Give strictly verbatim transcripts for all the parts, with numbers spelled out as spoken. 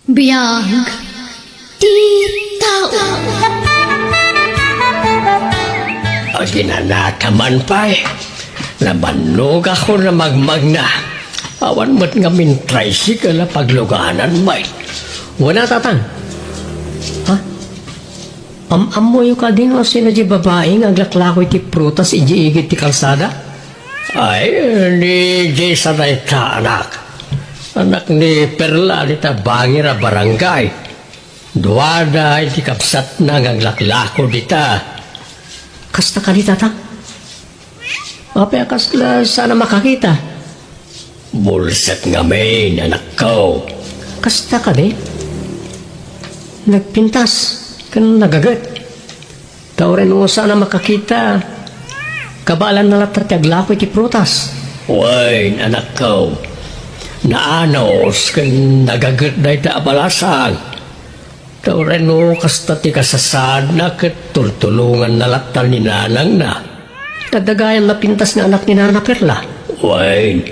Biag ti tao. Aginanaka man pay, nabannogakon a magmagna. Awan met ngamin tricycle a pagluganan met. Wen a, Tatang. Ha? Am-ammoyo kadi no sino diay babai nga aglaklako iti prutas idiay igid ti kalsada? Ay, ni Jessa dayta, anak. Anak ni Perla dita bangir a barangay. Duada iti kabsatna nga aglaklako dita. Kasta kadi, Tata? Apay a kasla saan a makakita? Bulsek ngamin, anakko. Kasta kadi? Nagpintas ken nagaget. Ta uray no saan a makakita, kabaelanna latta ti aglako iti prutas. Wen, anakko, naanus ken nagaget dayta a balasang. Ta uray no kasta ti kasasaadna ket tultulonganna latta ni nanangna. Adda gayan napintas nga anak ni Nana Perla. Wen,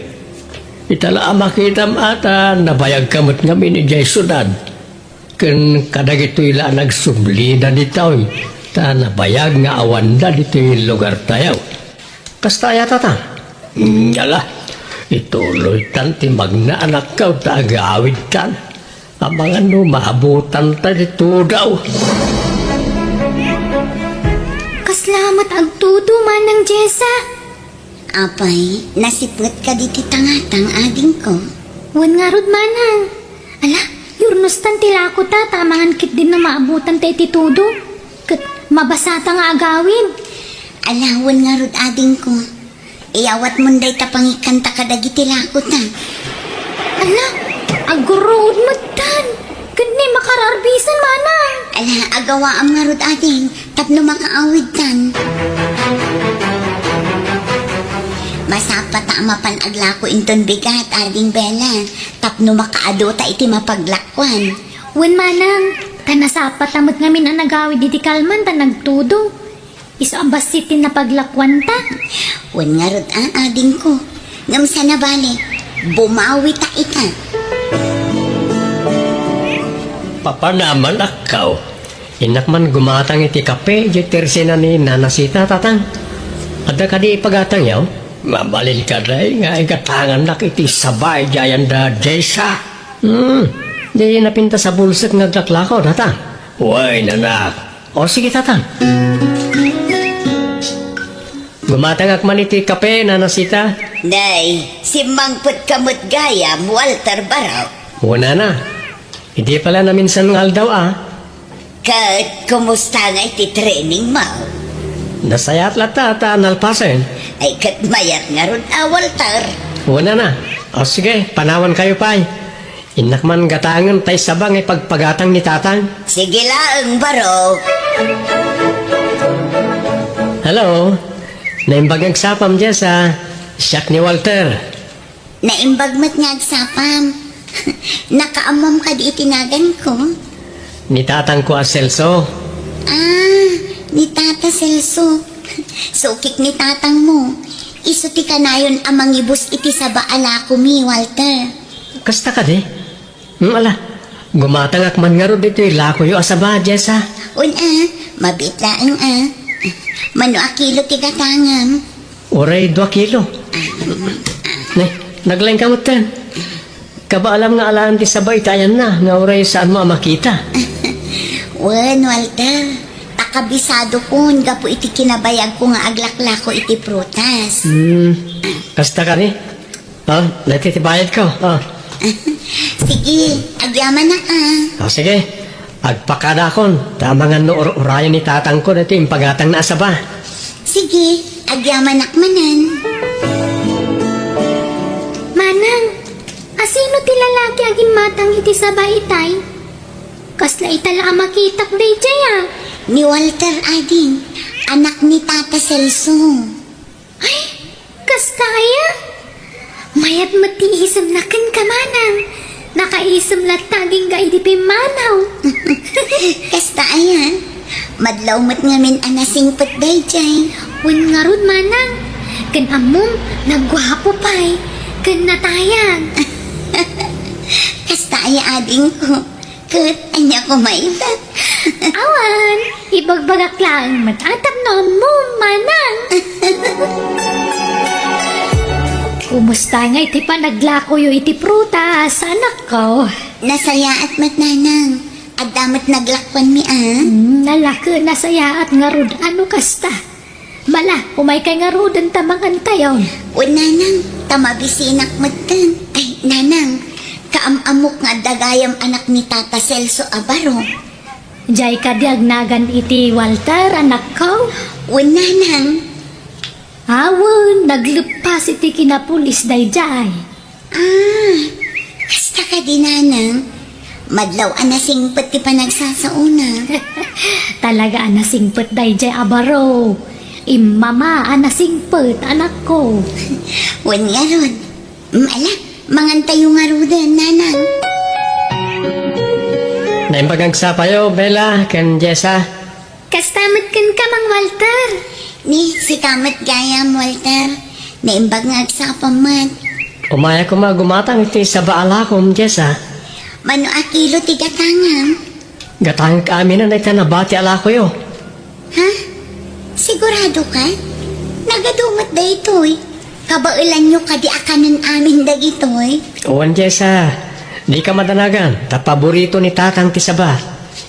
ita la a makitam a ta nabayagka met ngamin idiay siudad. Ken kadagitoy la a nagsublida ditoy, ta nabayag nga awanda ditoy lugartayo. Kasta aya, Tata? Mm, ala, ituloytan ti magna, anakko, ta agawidtan. Amangan no maabutanta ti tudo. Kasla met agtudo, Manang Jessa? Apay, nasipnget kadi ti tangatang, adingko? Wen ngarud, Manang. Ala, yurnostan ti lakota, ta amangan ketdin no maabutanta iti tudo. Ket mabasata nga agawid. Ala, wen ngarud, adingko. Iyawatmon dayta pangikkanta kadagiti lakota. Ala, agguruod mettan. Ket ni makararbisan, Manang. Ala, agawaam ngarud, ading, tapno makaawidtan. Masapata a mapan aglako inton bigat, Ading Bella, tapno makaadota iti mapaglakuan. Wen, Manang, ta nasapata met ngamin a nagawid iti kalman ta nagtudo. Isu a bassit ti napaglakuanta. Wen ngarud a, adingko. Ngem saan a bale, bumawita ita. Papanam, anakko. Innak man gumatang iti kape, idiay tersena ni Nana Sita, Tatang. Adda kadi ipagatangyo? Mabalin kadi nga igatangannak iti saba idiay ayan da Jessa? Hmm, di napintas a bulsek nga aglaklako, Tatang. Wen, anak. O, sige, Tatang. Gumatangak man iti kape, Nana Sita. Nay, simmangpetka met gayam, Walter Barok. Wen, Nana. Idi pala naminsan nga aldaw, a. Ket kumusta nga iti training mo? Nasayaat latta ta nalpasen. Ay, ket mayat ngarud a, Walter. Wen, Nana. O, sige, panawankayo pay. Innak man gatangen tay saba nga ipagpagatang ni Tatang. Sige laeng, Barok. Hello. Naimbag nga agsapam, Jessa. Siak ni Walter. Naimbag met nga agsapam. Nakaammom kadi iti naganko? Ni tatangko a Celso. Ah, ni Tata Celso. Sukik ni tatangmo. Isu ti kanayon a mangibus iti saba a lakomi, Walter. Kasta kadi? Hmm, ala, gumatangak man ngarud ditoy lakoyo a saba, Jessa. Un, a, mabiit laeng, a. Mano a kilo ti gatangam? Uray dua kilo. Ne, naglaingka metten. Kabaalam nga alaen ti saba iti ayanna, nga uray saanmo a makita. Wen, Walter, ta kabisadokon gapu iti kinabayagko nga aglaklako iti prutas. Hmm, kasta kadi? O, daytoy ti bayadko. O. Sige, agyamanak, a. O, sige. Agpakadakon, ta amangan no ur-urayen ni tatangko daytoy impagatangna a saba. Sige, agyamanak manen. Manang, asino ti lalaki a gimmatang iti saba itay? Kasla ita la a makitak daydiay, a. Ni Walter, ading, anak ni Tata Celso. Ay, kasta aya? Mayat met ti isemna kenka, Manang. Nakaisem latta agingga idi pimmanaw. Kasta aya? Madlaw met ngamin a nasingpet daydiay. Wen ngarud, Manang. Ken ammom, naguapo pay. Ken natayag. Kasta aya, adingko? Ket ania koma ita? Awan, ibagbagak laeng met a tapno ammom, manang. Kumusta ngay ti panaglakoyo iti prutas, anakko? Nasayaat met, nanang. Adda met naglakuanmi, a? Hmm, nalaka, nasayaat ngarud no kasta. Mala, umaykay ngaruden ta mangantayon. Wen, nanang, ta mabisinak metten. Ay, nanang, kaam-ammok nga adda gayam anak ni Tata Celso a baro. Diay kadi agnagan iti Walter, anakko? Wen, nanang. Awan, nagleppas iti kinapulis daydiay. Ah, kasta kadi, nanang? Madlaw a nasingpet ti panagsasaona. Talaga a nasingpet daydiay a baro. Immama a nasingpet, anakko. Wen ngarud. Mm, ala, mangantayo ngaruden, nanang. Naimbag nga agsapayo, Bella, ken Jessa. Kasta met kenka, Mang Walter. Ni, sika met gayam, Walter. Naimbag nga agsapam met. Umayak koma gumatang iti saba a lakom, Jessa. Mano a kilo ti gatangam? Gatangek amin dayta nabati a lakoyo. Ha? Sigurado ka? Nagadu met daytoy. Kabaelanyo kadi a kanen amin dagitoy? Wen, Jessa. Dika madanagan, ta paborito ni Tatang ti saba.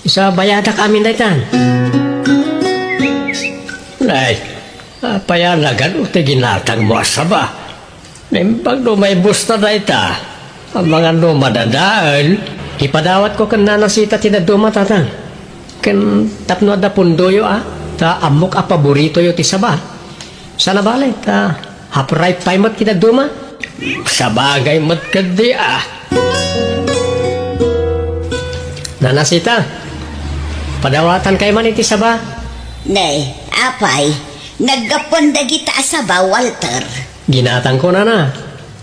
Isu a bayadak amin daytan. Nay, apay a nagadu ti ginatangmo a saba? Naimbag no maibusta dayta. Amangan no madadael. Ipadawatko ken Nana Sita ti dadduma, Tatang. Ken tapno adda pundoyo, a, ta ammok a paboritoyo ti saba. Saan a bale, ta uray pay met ti dadduma. Sabagay met ketdi, a. Nana Sita, padawatankay man iti saba. Ne, apay, naggapuan dagita a saba, Walter. Ginatangko, Nana.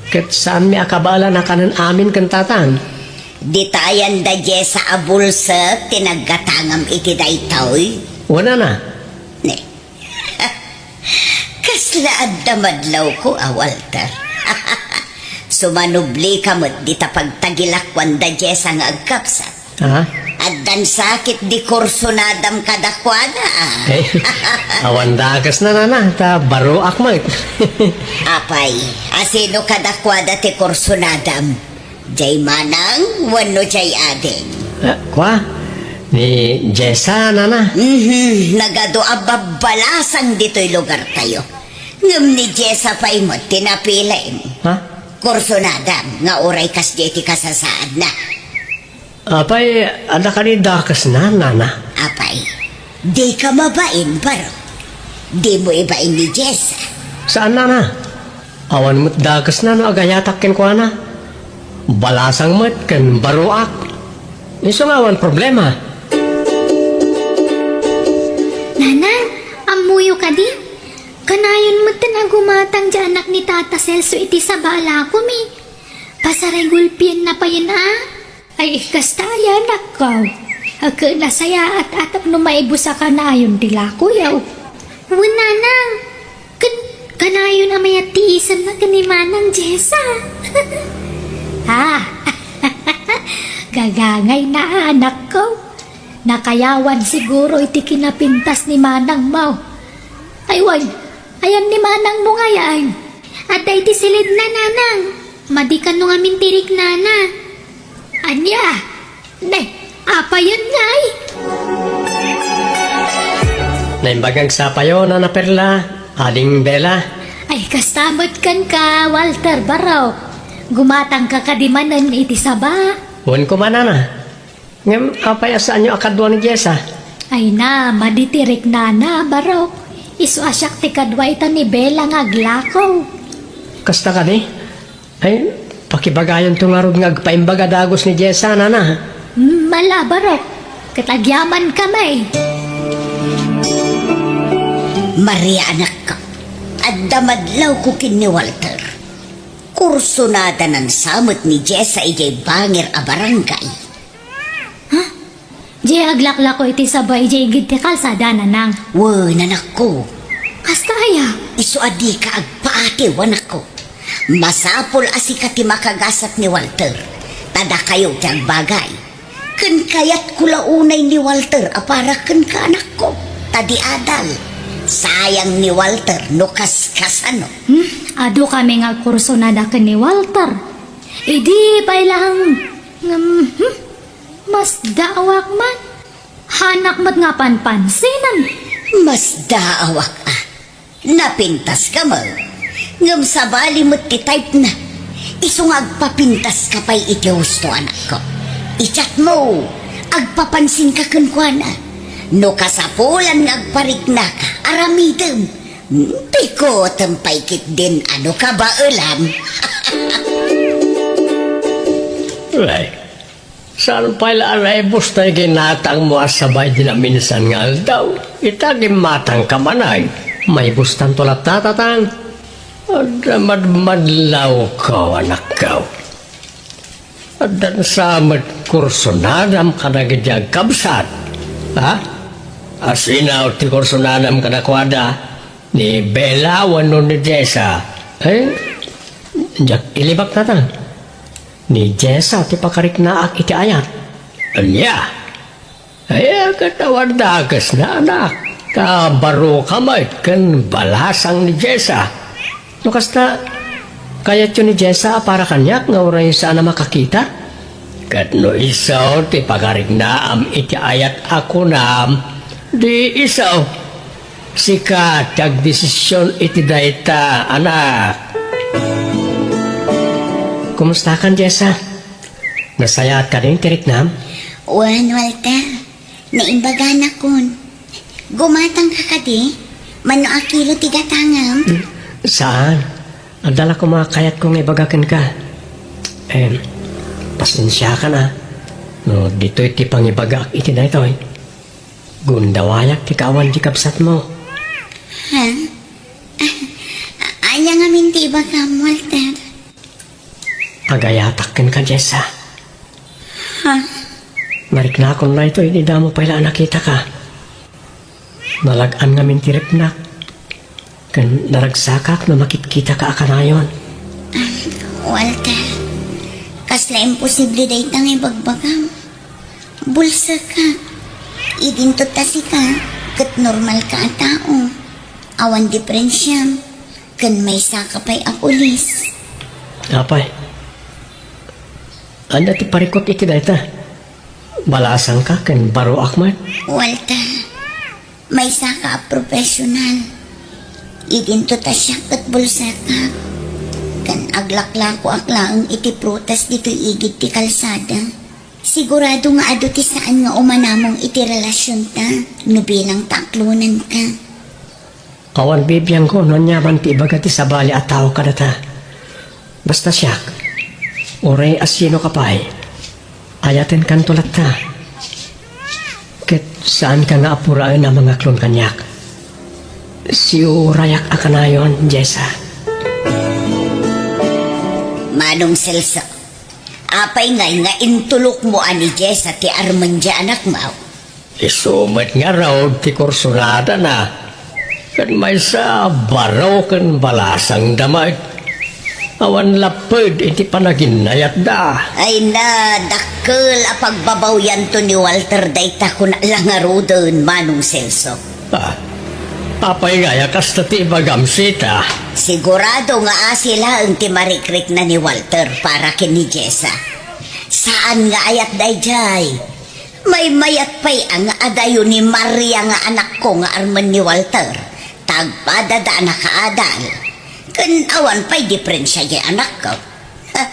Ket saanmi a kabaelan a kanen amin ken Tatang. Ditayan da Jessa a bulsek ti naggatangam iti daytoy? Wen, Nana. Ne. Kasla adda madlawko a Walter. Sumanublika met dita pagtagilakuan da Jessa nga agkapsat. Ha? Addan sakit di kursonadam kadakuada, a. Eh, awan dakesna, Nana, ta baroak met. Apay, a sino kadakuada ti kursonadam? Jay manang wenno jay ading? Ah, kua? Ni Jessa, Nana? Mhm, nagadu a babbalasang ditoy lugartayo. Ngem ni Jessa pay met ti napilim. Ha? Kursonadam nga uray kasdiay ti kasasaadna. Apay, adda kadi dakesna, Nana? Apay, dika mabain, baro. Dimo ibain ni Jessa. Saan, Nana? Awan met dakesna no agayatak kenkuana. Balasang met ken baroak. Isu nga awan problema. Nanang, ammoyo kadi? Kanayon metten a gumatang diay anak ni Tata Celso iti saba a lakom, e. Pasarigulpienna payen, a. Ay, kasta aya, anakko. Ket nasayaat a tapno maibus a kanayon ti lakoyo. Wen, nanang. Ken kanayon a mayat ti isemna ken ni Manang Jessa. Ah, gagangayna, anakko. Nakayawan siguro iti kinapintas ni manangmo. Ay, wen, ayan ni manangmo ngay? Adda iti silidna, nanang. Madi kano ngamin ti riknana. Ania? Ne, apayen ngay? Naimbag nga agsapayo, Nana Perla, Ading Bella. Ay, kasta met kenka, Walter, barok. Gumatangka kadi manen iti saba? Wen koma, Nana. Ngem apay a saanyo a kadua ni Jessa? Ay na, madi ti riknana, barok. Isu a siak ti kadua ita ni Bella nga aglako. Kasta kadi? Ay, pakibagayonto ngarud nga agpaimbag a dagus ni Jessa, Nana. Mm, mala, barok. Ket agyamanka met. Maria, anakko, adda madlawko ken ni Walter. Kursonadanan sa met ni Jessa idiay bangir a barangay. Ha? Diay aglaklako iti saba idiay igid ti kalsada, nanang? Wen, anakko. Kasta aya? Isu a dika agpaatiw, anakko. Masapul a sika ti makagasat ni Walter, ta dakayo ti agbagay. Ken kayatko la unay ni Walter a para kenka, anakko. Ta di adal, sayang ni Walter no kaskasano. Hmm? Adu kami nga agkursunada ken ni Walter. Idi pay laeng ngem, hmm? Masdaawak man. Haanak met nga panpansinen. Masdaawak a. Napintaska met. Ngem sabali met ti type na. Isu nga agpapintaska pay iti husto, anakko. I-chat mo, agpapansinka kenkuana. No kasapulan nga agpariknaka, aramidem. Pikutem pay ketdin a no kabaelam. Ay, saan pay la a naibus tay ginatangmo a saba idi naminsan nga aldaw? Ita gimmatangka man ay, maibustanto latta, tatang. Adda madmadlawko, anakko. Addan sa met kursunadam kadagiti agkabsat. Ha? Asino ti kursunadam kadakuada? Ni Bella wenno ni Jessa? Eh? Diak ilibak, tatang. Ni Jessa ti pakariknaak iti ayat. Ania? Ay, ket awan dakesna, anak. Ta baroka met ken balasang ni Jessa. No kasta, kayatyo ni Jessa a para kaniak nga uray saan a makakita? Ket no isu ti pakariknaam iti ayat a kunam, di isu. Sika ti agdesision iti dayta, anak. Kumustakan, Jessa? Nasayaat kadi ti riknam? Wen, Walter. Naimbagana kun. Gumatangka kadi? Mano a kilo ti gatangam? Hmm, saan. Adda la koma kayatko nga ibaga kenka. Em, pasensiakan a. No ditoy ti pangibagaak iti daytoy. Gundawayak ti kaawan ti kabsatmo. Ha? Ania ngamin ti ibagam, Walter? Agayatak kenka, Jessa. Ha? Nariknakon daytoy idi damo pay la a nakitaka. Nalag-an ngamin ti riknak, ken naragsakak no makitkitaka a kanayon. Walter, kasla imposible dayta nga ibagbagam. Bulseka. Idinto ta sika, ket normalka a tao. Awan diferensiam. Ken maysaka pay a pulis. Apay, ania ti parikut iti dayta? Balasangka ken baroak met? Walter, maysaka a profesional. Idinto ta siak ket bulsekak. Ken aglaklakoak laeng iti prutas ditoy igid ti kalsada. Sigurado nga adu ti saan nga umanamong iti relasionta no bilang ta aklonanka. Awan bibiangko no aniaman ti ibaga ti sabali a tao kadata. Basta siak, uray asinoka pay, ayatenkanto latta. Ket saanka nga apuraen a mangaklon kaniak. Siurayak a kanayon, Jessa. Manong Celso, apay ngay nga intulokmo a ni Jessa ti armen ti anakmo? Isu met ngarud ti kursunadana. Ken maysa, baro ken balasangda met. Awan lapped iti panaginayatda. Ay na, dakkel a pagbabawianto ni Walter dayta kuna la ngaruden, Manong Celso. Ah, apay ngay a kasta ti ibagam, Sita? Sigurado nga asi laeng ti marikrikna ni Walter para ken ni Jessa. Saan nga ayat daydiay. Maymayat pay a nga adayo ni Maria nga anakko nga armen ni Walter, ta agpadada a nakaadal. Ken awan pay diferensia diay anakko. Ha,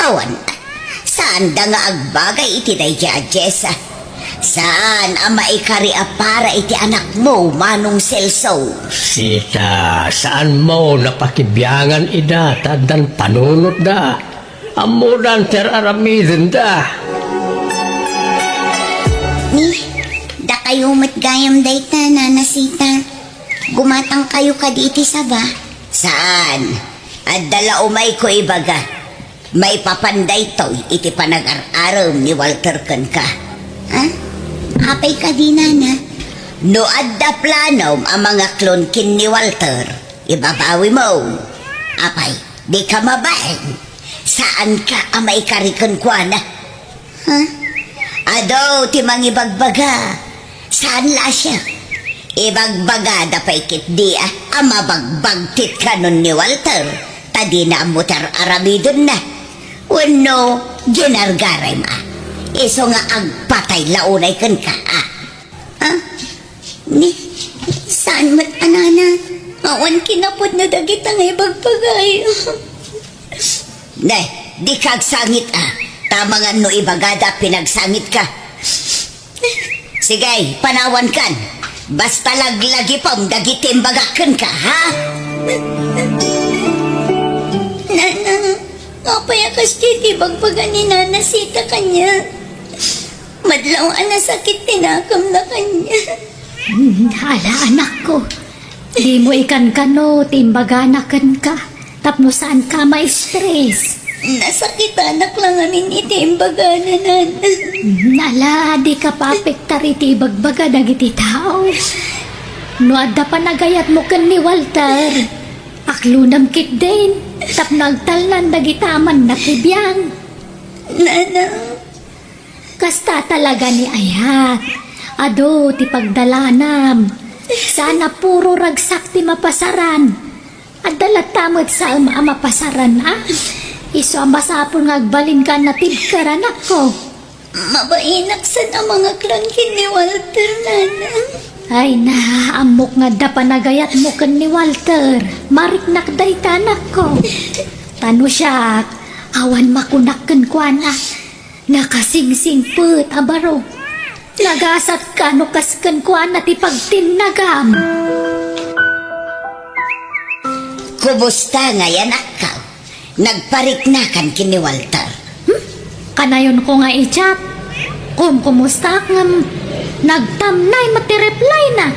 awan. Saanda nga agbagay iti daydiay a Jessa. Saan a maikari a para iti anakmo, Manong Celso. Sita, saanmo napakibiangan ida ta addan panunotda. Ammodan ti ar-aramidenda. Ni, dakayo met gayam dayta, Nana Sita. Gumatangkayo kadi iti saba? Saan? Adda la umayko ibaga. Maipapan daytoy iti panagar-arem ni Walter kenka. Ha? Apay kadi, Nana? No adda planom a mangaklon ken ni Walter, ibabawimo. Apay, dika mabain. Saanka a maikari kenkuana. Ha? Adu ti mangibagbaga. Saan la a siak. Ibagbagada pay ketdi a, a mabagbagtit kanon ni Walter, ta dina ammo ti ar-aramidenna. Wenno, ginargaraymo a. Isu nga agpatay la unay kenka, a. Ha? Ni, saan met a nana? Awan kinapudno dagita nga ibagbagayo. Ne, dika agsangit a. Ta amangan no ibagada a pinagsangitka. Sige, panawankan. Basta laglagipem dagiti imbagak kenka, ha? Nana, apay a kasdiay ti ibagbaga ni Nana Sita kaniak? Madlaw a nasakit ti nakemna kaniak. Hmm, ala, anakko. Dimo ikankano ti imbagana kenka tapno saanka a ma-stress. Nasakitanak la ngamin iti imbagana, Nana. Hmm, ala, dika paapektar iti ibagbaga dagiti tao. No adda panagayatmo ken ni Walter, aklonem ketdin tapno agtalnan dagita a mannak ti biag. Nana, Kasta talaga ni ayat. Adu ti pagdalanam. Saan a puro ragsak ti mapasaran. Adda latta met saem a mapasaran, a? Isu a masapul nga agbalinka a natibker, anakko. Mabainak saan a mangaklon ken ni Walter, Nana. Ay na, ammok nga adda panagayatmo ken ni Walter. Mariknak dayta, anakko. Ta no siak, awan makunak kenkuana. Nakasingsingpet a baro. Nagasatka no kas kenkuana ti pagtinnagam. Kumusta ngay, anakko? Nagpariknakan ken ni Walter? Hmm? Kanayonko nga i-chat. Kumkumustaak ngem nagtamnay met ti reply na.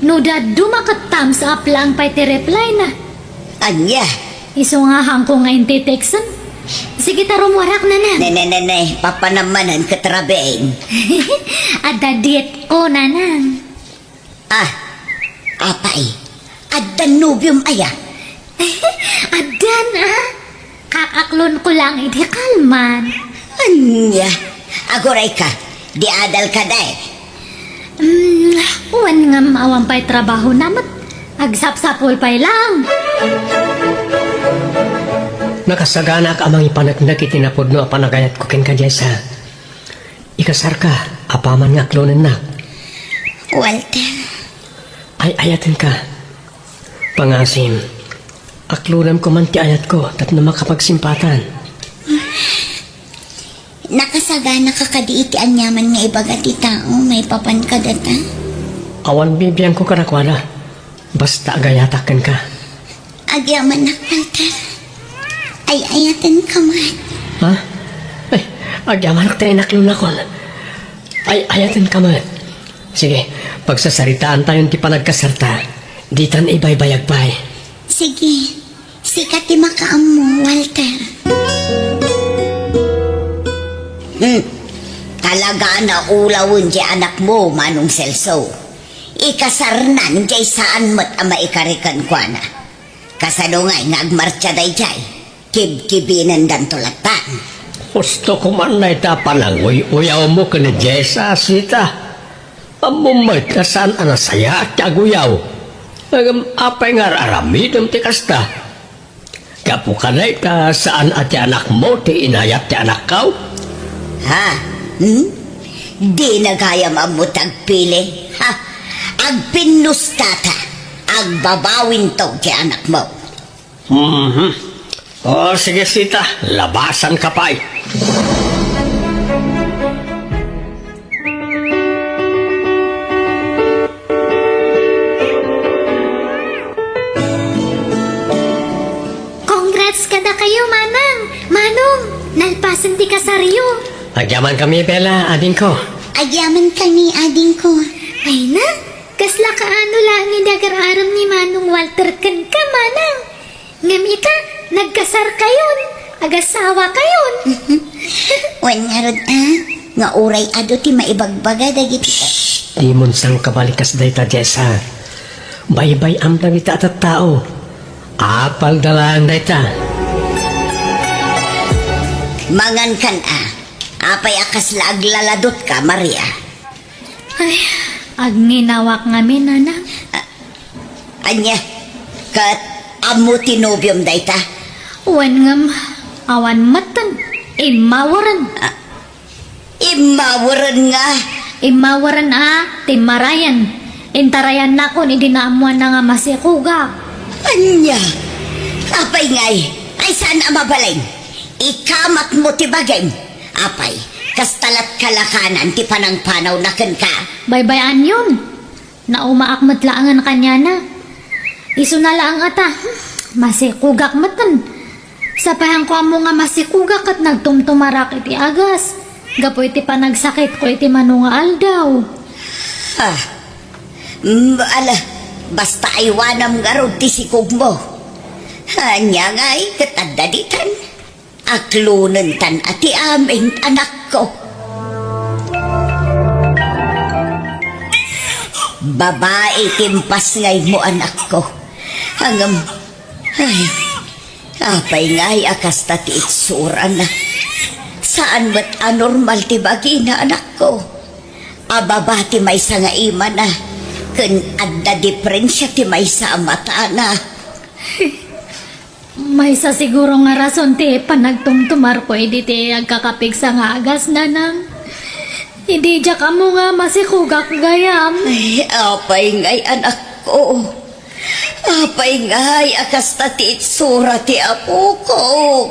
No dadduma ket thumbs up laeng pay ti reply na. Ania? Isu nga haanko nga inti-texten. Sige ta rumuarak, Nanang. Ne, ne, ne, ne. Papanam manen ket rabiin. Adda diet ko, Nanang. Ah, apay. Adda nobiom aya? Addan, a. Kakaklonko laeng idi kalman. Ania? Agurayka, di adalka, day. Hmm, wen ngem awan pay trabahona met. Agsapsapul pay laeng. Nakasaganaak a mangipaneknek iti napudno a panagayatko kenka, Jessa. Ikasarka, apaman nga aklonennak. Walter. Ay-ayatenka. Pangasim, aklonemko man ti ayatko tapno makapagsimpatan. Nakasaganaka kadi iti aniaman nga ibaga ti tao maipapan kadata? Awan bibiangko kadakuada. Basta agayatak kenka. Agyamanak, Walter. Ay-ayatenka met. Ha? Ay, agyamanak ti inaklonakon. Ay-ayatenka met. Sige, pagsasaritaantayon ti panagkasarta. Ditan ibaybayag pay. Sige. Sika ti makaammo, Walter. Hmm. Talaga a naulawen ti anakmo, Manong Celso. Ikasarnan jay saan met a maikari kenkuana. Kasano ngay nga agmartsa dayjay? Kibkibinendanto latta. Husto koma dayta a pananguy-uyawmo ken ni Jessa, Sita. Ammom met a saan a nasayaat ti aguyaw. Ngem apay nga ar-aramidem ti kasta? Gapu kadayta, saan a ti anakmo ti inayat ti anakko? Ha? Hmm? Dina gayam ammo ti agpili? Ha? Agpinnustata, agbabawinto ti anakmo. Mhm. O, sige, Sita, labasanka pay. Congrats kadakayo, Manang! Manong, nalpasen ti kasaryo! Agyamankami, Bella, adingko. Agyamankami, adingko. Ay na, kasla kaano laeng idi agar-arem ni Manong Walter kenka, Manang? Ngem ita, nagkasarkayon, agasawakayon. Wen ngarud a, nga uray adu ti maibagbaga dagiti... Shh! Dimon sangkabalikas dayta, Jessa. Baybay-am dagita a tattao. Apalda laeng dayta. Mangankan a, Apay a kasla aglaladutka, Maria? Ay, agnginaak ngamin, nanang. Ania, ket ammo ti nobiom dayta? Wen ngem, awan metten. Immaweren. Ah, immaweren nga? Immaweren a timmarayen. Intarayannakon idi naammoanna nga masikogak. Ania? Apay ngay? Ay, saan a mabalin? Ikamatmo ti bagim. Apay, kasta lat kalakanan ti panangpanawna kenka? Baybay-anyon. Naumaak met laengen kaniana. Isuna laeng a ta, hmm, masikogak metten. Sapay haanko ammo nga masikogak ket nagtumtumarak iti agas gapu iti panagsakitko iti mano nga aldaw. Ah, mm, ala, basta aywanam ngarud ti sikogmo. Ania ngay ket adda ditan? Aklonentan a ti amin, anakko. Babai ti impasngaymo, anakko. Ngem, ay, apay ngay a kasta ti itsurana? Saan met a normal ti bagina, anakko. A baba ti maysa nga imana, ken adda diferensia ti maysa a matana. Maysa siguro nga rason ti panagtumtumarko idi ti agkakapigsa nga agas, nanang. Idi diak ammo nga masikogak gayam. Ay, apay ngay, anakko. Apay ngay a kasta ti itsura ti apoko.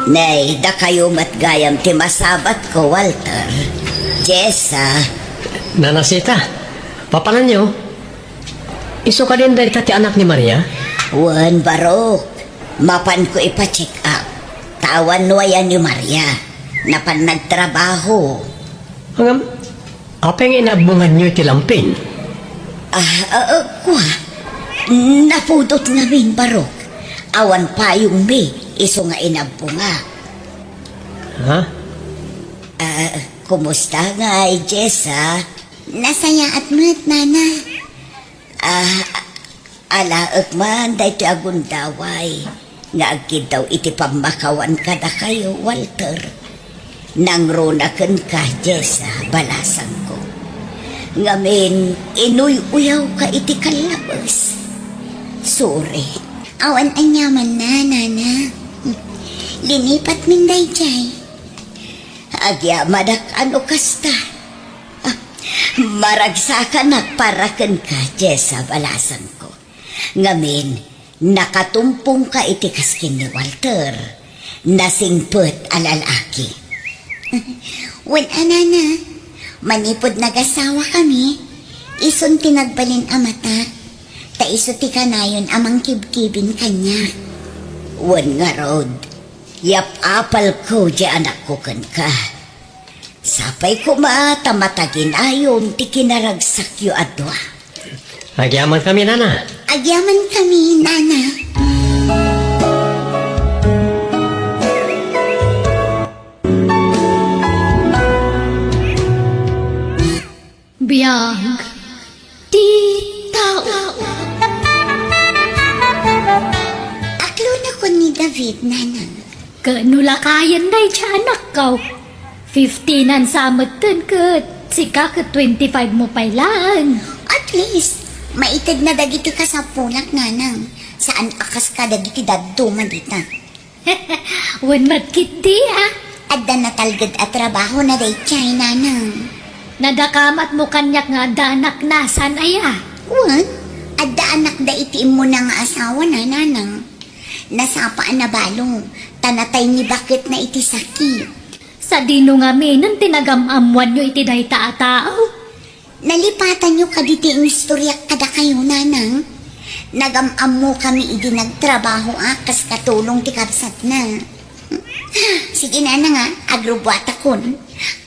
Nay, dakayo met gayam ti masabatko, Walter. Jessa. Nana Sita, papananyo? Isu kadin dayta ti anak ni Maria? Wen, Barok. Mapanko ipa-check up. Ta awan nuayan ni Maria. Napan nagtrabaho. Ngem, apay nga inabbonganyo iti lampin? Ah, ah, ah, kua. Napudot ngamin, Barok. Awan payongmi, isu nga inabbonga. Ha? Ah, kumusta ngay, Jessa? Nasayaat met, Nana. Ah, alaek man daytoy a gundaway nga agkiddaw iti pammakawan kadakayo, Walter. Nangruna kenka, Jessa, balasangko. Ngamin, inuy-uyawka iti kallabes. Sorry. Awan aniamanna, Nana. Linipatmin daydiay. Agyamanak a no kasta. Ah, maragsakanak para kenka, Jessa, balasangko. Ngamin, nakatumpongka iti kas ken ni Walter. Nasingpet a lalaki. Wen a, Nana, manipud nagasawakami, isun ti nagbalin a matak, ta isu ti kanayon a mangkibkibin kaniak. Wen ngarud, yap-apalko diay anakko kenka. Sapay koma ta mataginayon ti kinaragsakyo a dua. Agyamankami, Nana. Agyamankami, Nana. Biag ti tao. Aklonakon ni David, Nanang. Ket no lakayen daydiay anakko, fifteen-an sa metten ket sika ket twenty-five mo pay laeng. At least, maitedna dagiti kasapulak, Nanang. Saan a kas kadagiti dadduma dita. Wen met ketdi, a? Adda natalged a trabahona daydiay, Nanang. Nadakamatmo kaniak nga adda anakna, saan aya? Wen, adda anakda iti immuna nga asawana, Nanang. Nasapa a nabalo, ta natay ni baketna iti sakit. Sadino ngaminen ti nagam-ammoanyo iti dayta a tao? Nalipatanyo kadi ti inistoriak kadakayo, Nanang? Nagam-ammokami idi nagtrabahoak kas katulong ti kabsatna. Sige, Nanang, a, agrubuatakon.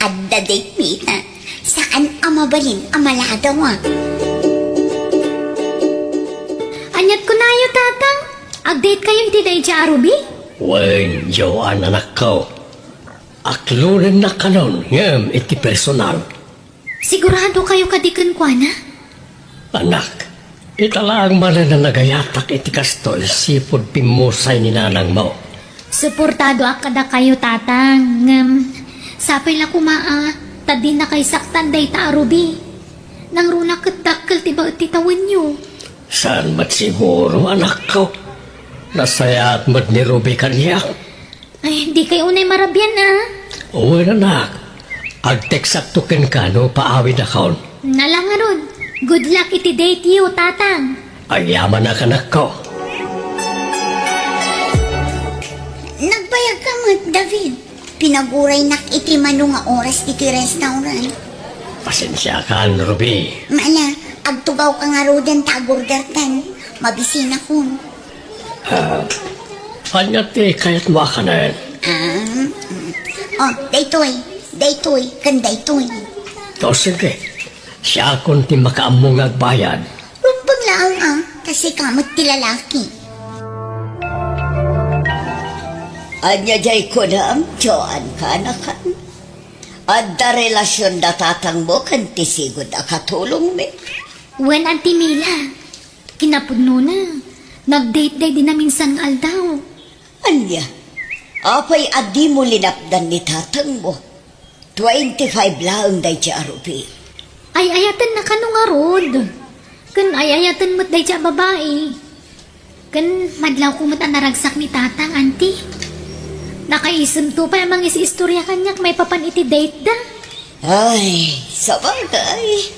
Adda date-mi ita. Saan a mabalin a maladawa. Aniat kunayo, Tatang? Ag-date kayo iti daydiay a Ruby? Wen, Joan, anakko. Aklonennak kanon ngem iti personal. Sigurado kayo kadi kenkuana? Anak, ita laeng manen a nagayatak iti kastoy sipud pimmusay ni nanangmo. Suportadoak kadakayo, Tatang, ngem sapay la koma a ta dinakay saktan dayta a Ruby. Nangruna ket dakkel ti baet ti tawenyo. Saan met siguro, anakko. Nasayaat met ni Ruby kaniak. Ay, dikay unay marabian, a. Wen, anak. Agteksakto kenka no paawidakon. Ala ngarud, good luck iti date yo, Tatang. Agyamanak, anakko. Nagbayagka met, David. Pinaguraynak iti mano nga oras iti restaurant. Pasensiakan, Ruby. Ala, agtugawka ngaruden ta agordertan. Mabisinakon. Ah, ania ti kayatmo a kanen? Ah, mm. Oh, daytoy, daytoy, ken daytoy. O, sige. Siakon ti makaammo nga agbayad. Rumbeng laeng, a, ta sika met ti lalaki. Ania diay kunam, Joan, kaanakan? Adda relasion da tatangmo ken ti sigud a katulongmi? Wen, Auntie Mila. Kinapudnona, nag-date daydi naminsan nga aldaw. Ania? Apay a dimo linapdan ni tatangmo? Twenty-five laeng daydi a Ruby. Ay-ayatenna kano ngarud. Ken ay-ayaten met daydi a babai. Ken madlawko met a naragsak ni Tatang, Auntie. Nakaisemto pay a mangis-istoria kaniak maipapan iti date da. Ay, sabagay.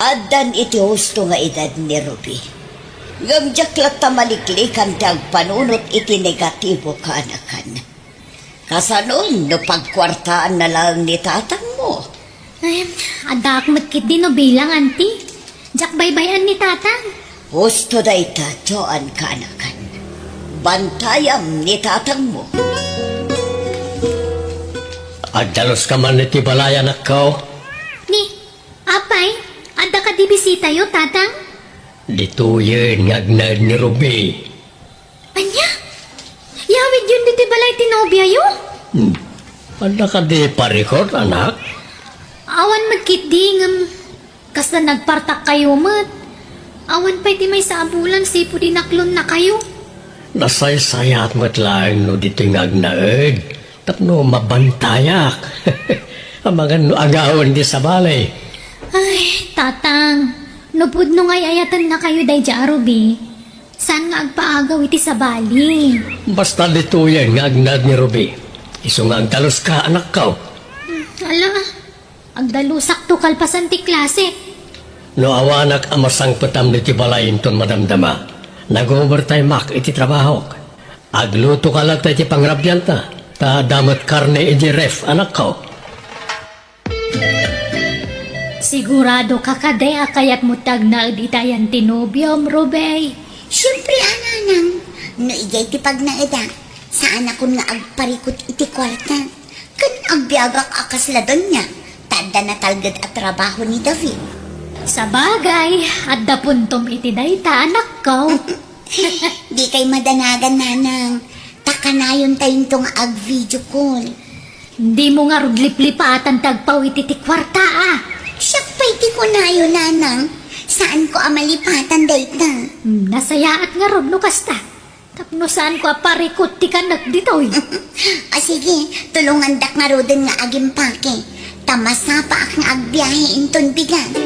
Addan iti husto nga edad ni Ruby. Ngem diak latta maliklikan ti agpanunot iti negatibo, kaanakan. Kasanon no pagkuartaanna laeng ni tatangmo? Ay, addaak met ketdi no bilang, Auntie. Diak baybay-an ni Tatang. Husto dayta, Joan, kaanakan. Bantayam ni tatangmo. Agdaluska man iti balay, anakko? Ni, apay, adda kadi bisitayo, Tatang? Ditoyen nga agnaed ni Ruby. Ania? Yawidyon ditoy balay ti nobiayo? Hmm. Adda kadi parikut, anak? Awan met ketdi ngem kasla nagpartakkayo met. Awan pay ti maysa a bulan sipud inaklonnakayo. Nasaysayaat met laeng no ditoy nga agnaed tapno mabantayak. Amangan no agawen ti sabali. Ay, Tatang, no pudno nga ay-ayatennakayo daydi a Ruby, saan nga agpaagaw iti sabali? Basta ditoyen nga agnaed ni Ruby. Isu nga agdaluska, anakko. Hmm, ala, agdalusakto kalpasan ti klase. No awanak a masangpetam ditoy balay inton madamdama, nag-overtimeak iti trabahok. Aglutoka latta iti pangrabianta, ta adda met karne iti ref, anakko. Siguradoka kadi a kayatmo ti agnaed iti ayan ti nobiom, Ruby? Siempre a, nanang. No idiay ti pagnaedak, saanakon nga agparikut iti kuarta. Ken agbiagak a kasla donia, ta adda natalged a trabaho ni David. Sabagay, adda puntom iti dayta, anakko. Dikay madanagan, nanang. Ta kanayontayo nga ag-video call. Dimo ngarud liplipatan ti agpaw iti ti kuarta, a. Siak pay ti kunayo, nanang. Saanko a malipatan dayta. Hmm, nasayaat ngarud no kasta. Tapno saanko a parikut ti kanek ditoy. A, sige, tulongandak ngaruden nga agimpake. Ta masapaak nga agbiahe inton bigat.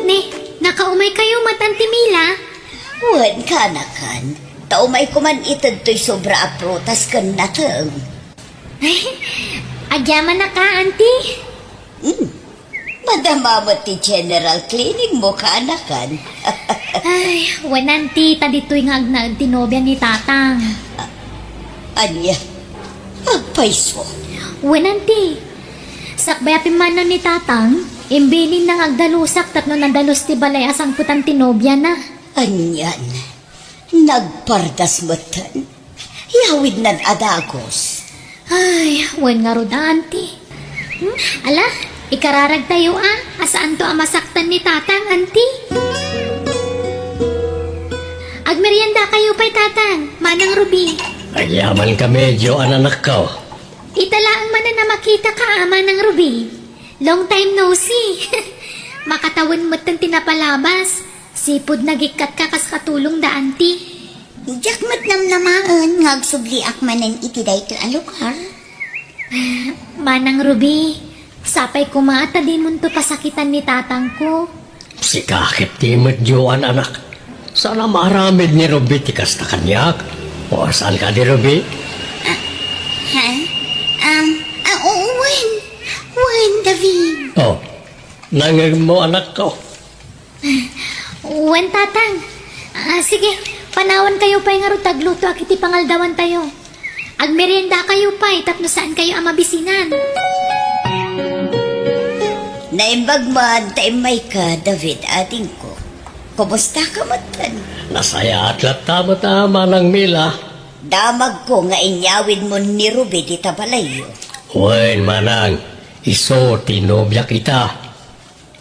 Ni, nakaumaykayo met, Auntie Mila? Wen, kaanakan. Ta umayko man ited toy sobra a prutas ken nateng. Ay, agyamanak a, Auntie. Hmm. Madama met ti general cleaning mo, kaanakan. Ay, wen, Auntie, ta ditoy nga agnaed ti nobia ni Tatang. Ania? Agpayso? Wen, Auntie. Sakbay a pimmanaw ni Tatang, imbilinna nga agdalusak tapno nadalus ti balay a sangpetan ti nobiana. Anian? Nagpardas metten? Yawidnan a dagus. Ay, wen ngarud a, Auntie. Hmm? Ala, ikararagtayo a, a saanto a masaktan ni Tatang, Auntie. Agmeriendakayo pay, Tatang, Manang Ruby. Agyamankami, Joan, anakko. Ita laeng manen a makitaka, a, Manang Ruby. Long time no see. Makatawen metten ti napalabas. Sipud nagikkatka kas katulong da, Auntie. Diak met namnamaen nga agsubliak manen iti daytoy a lugar. Manang Ruby, sapay koma ta dimonto pasakitan ni tatangko. Sika ket di met Joan, anak. Saan a maaramid ni Ruby ti kasta kaniak. O, saan kadi, Ruby? Ah, ha? Um, ah, oo, wen. Wen, David. Oh, nangngegmo, anakko. Wen, tatang. Ah, sige, panawankayo pay ngarud ta aglutoak iti pangaldawantayo. Agmeriendakayo pay tapno saankayo a mabisinan. Naimbag man ta immayka, David, adingko. Kumustaka metten? Nasayaat latta met a, Manang Mila. Damagko nga inyawidmon ni Ruby dita balayyo. Wen, manang, isu ti nobiak ita.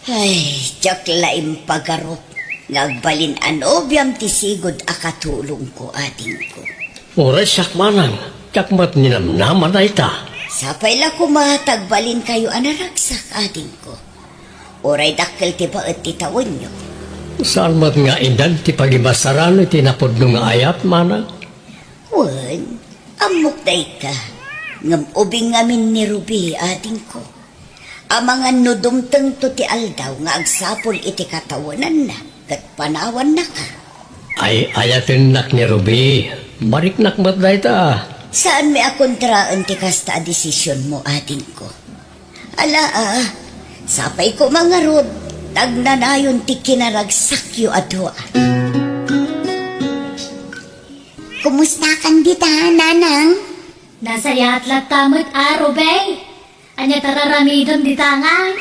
Ay, diak la impagarup nga agbalin a nobiam ti sigud a katulongko, adingko. Uray siak manang, diak met ninamnama dayta. Sapay la koma ta agbalinkayo a naragsak, adingko. Uray dakkel ti baet ti tawenyo. Saan met nga idan ti pagibasaran iti napudno nga ayat, manang? Wen, ammok dayta. Ngem ubing ngamin ni Ruby, adingko. Amangan no dumtengto ti aldaw nga agsapul iti katawenanna ket panawannaka. Ay, ayatennak ni Ruby. Mariknak met dayta. Saanmi a kontraen ti kasta a desisionmo, adingko. Ala, ah, sapay koma ngarud, ta agnanayon ti kinaragsakyo a dua. Kumustakan dita, nanang? Nasayaat latta met a, Ruby. Ania ti ar-aramidem dita ngay?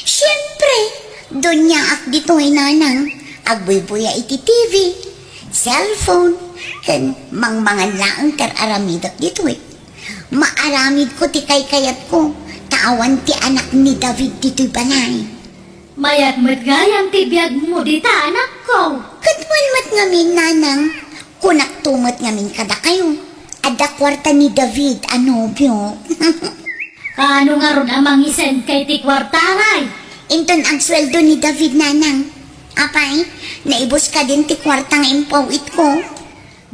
Siempre, duniaak ditoy, nanang. Agbuybuya iti T V, cellphone, ken mangmangan laeng ti ar-aramidek ditoy. Maaramidko ti kaykayatko, ta awan ti anak ni David ditoy balay. Mayat met gayam ti biagmo dita, anakko. Ket wen met ngamin, nanang, kunakto met ngamin kadakayo, adda kuarta ni David a nobio. Kaano ngarud a mangisend kay ti kuarta, ngay? Inton agsueldo ni David, nanang. Apay, naibus kadin ti kuarta nga impaw-itko?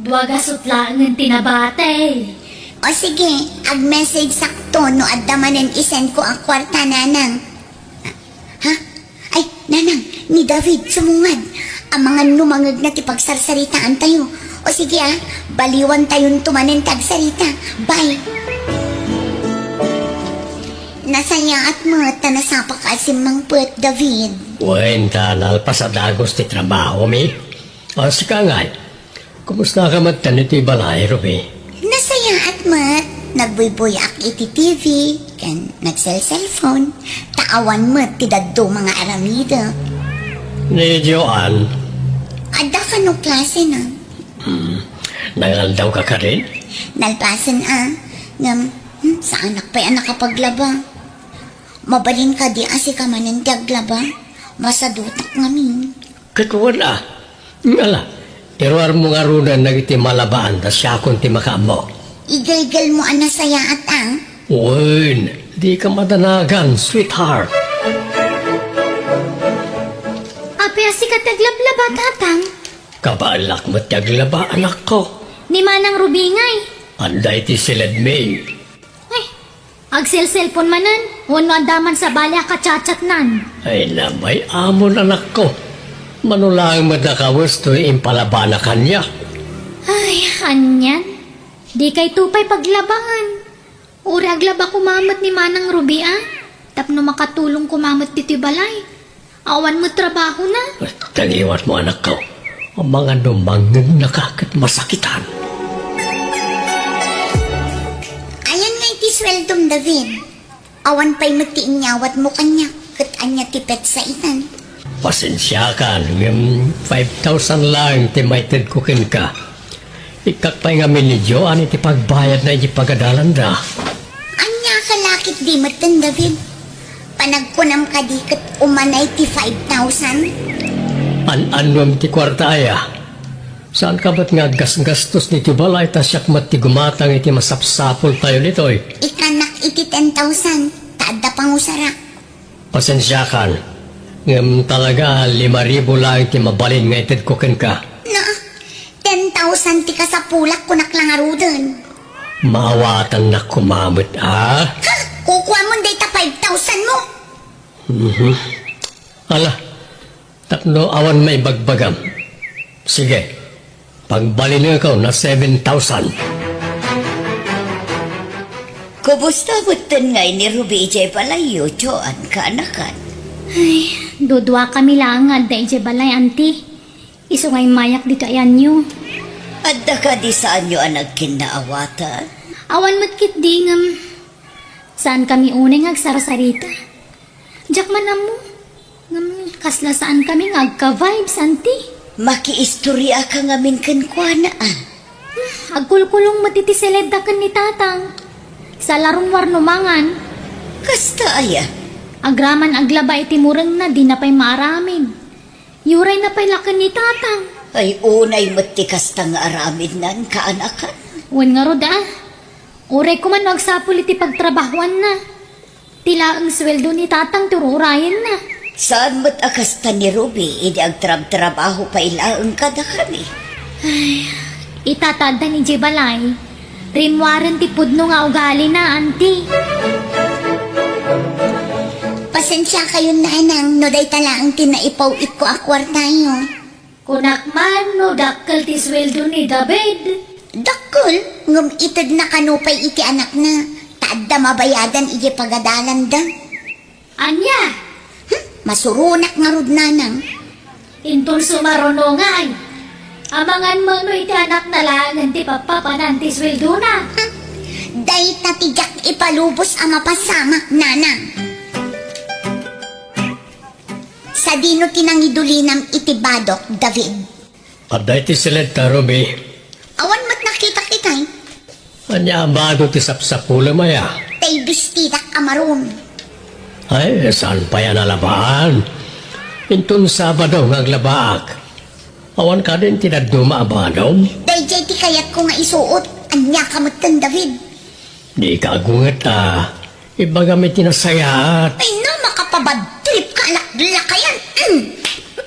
Dua gasut laengen ti nabati. O sige, ag-message sakto no adda manen isendko a kuarta, nanang. Ha? Ay, nanang, ni David, sumungad. Amangan no mangngegna ti pagsarsaritaantayo. O sige, ah, baliwantayonto manen ti agsarita. Bye. Nasayaat met ta nasapaka a simmangpet, David. Wen, ta nalpas a dagus ti trabahomi. O, sika ngay, kumustaka met iti balay, Ruby? Nasayaat met. Nagbuybuyaak iti T V, ken nagselselpon. Ta awan met ti dadduma nga aramidek. Ni Joan? Adda kano klasena. Hmm. Nangaldawka kadin? Nalpasen a. Ngem, hmm, saanak pay a nakapaglaba. Mabalin kadi a sika manen ti aglaba? Masadutak ngamin. Ket wen a. Ala, iruarmo ngaruden dagiti malabaan ta siakon ti makaammo. Igaygalmo a nasayaat a. Wen, dika madanagan, sweetheart. Apay a sika ti aglablaba, tatang? Kabaelak met ti aglaba, anakko. Ni Manang Ruby ngay? Adda iti siledmi. Ay, agselselpon manen, wenno adda man sabali a kachatchatnan. Ay, nabay-amon, anakko. Mano laeng met a kawes toy impalabana kaniak. Ay, anian? Dikayto pay paglabaan. Uray aglaba koma met ni Manang Ruby a, tapno makatulong koma met ditoy balay. Awan met trabahona. Ay, ta ngiwatmo, anakko. Amangan no mangngegna ka ket masakitan. Ayan nga iti sueldom, David. Awan pay met ti inyawatmo kaniak, ket ania ti petsa itan? Pasensiakan, ngem five thousand laeng ti maitedko kenka. Ikkak pay ngamin ni Joan iti pagbayadna iti pagadalanda. Ania ka lakit di metten, David? Panagkunam kadi ket umanay ti five thousand? An-annuem ti kuarta aya? Saanka met nga aggasgastos ditoy balay ta siak met ti gumatang iti masapsapultayo ditoy? Ikkanak iti ten thousand, ta adda pangusarak. Pasensiakan, ngem talaga lima ribu laeng ti mabalin nga itedko kenka. Na, ten San ti kasapulak, kunak la ngaruden. Maawatannak koma met, a? Ha? Kukuamon dayta five thousand mo? Mhm. Ala, tapno awan maibagbagam. Sige, pagbalineko na seven thousand. Kumusta metten ngay ni Ruby idiay balayyo, Joan, kaanakan? Ay, duduakami laeng nga adda idiay balay, Auntie. Isu nga immayak ditoy ayanyo. Adda kadi saanyo a nagkinnaawatan? Awan met ketdi ngem saankami unay nga agsarsarita. Diak man ammo. Ngem kasla saankami nga agka-vibes, Auntie. Makiistoriaka ngamin kenkuana, a? Hmm, agkulkulong met iti seled da ken ni Tatang. Salaron warno mangan. Kasta aya? Agraman aglaba iti murengna, dina pay maaramid. Yurayna pay la ken ni Tatang. Ay, unay met ti kasta nga aramidnan, kaanakan. Wen ngarud, a? Uray koma no agsapul iti pagtrabahoanna. Ti laeng sueldo ni Tatang ti ur-urayenna. Saan met a kasta ni Ruby idi agtrabtrabaho pay laeng kadakami? Ay, ita ta addan idiay balay, rimmuaren ti pudno nga ugalina, Auntie. Pasensiakayon, Nanang, no dayta laeng ti naipaw-itko a kuartayo. Kunak man no dakkel ti sueldo ni David. Dakkel, ngem itedna kano pay iti anakna, ta adda mabayadan idiay pagadalanda. Ania? Hmm, masuronak ngarud, Nanang. Inton sumaruno ngay, amangan met no iti anakna laengen ti pappapanan ti sueldona. Hmm, dayta ti diak ipalubos a mapasamak, Nanang. Sadino ti nangidulinam iti badok, David? Adda iti seled ta, Ruby. Awan met nakitak itay. Ania a bado ti sapsapulem aya? Tay bistidak a maroon. Ay, saan pay a nalabaan? Inton Sabado nga aglabaak. Awan kadin ti dadduma a badom? Daydiay ti kayatko nga isuot. Ania ka metten, David? Dika agunget a. Ibagam iti nasayaat. Ay, no, makapabad trip ka, alaklakayan. Mm.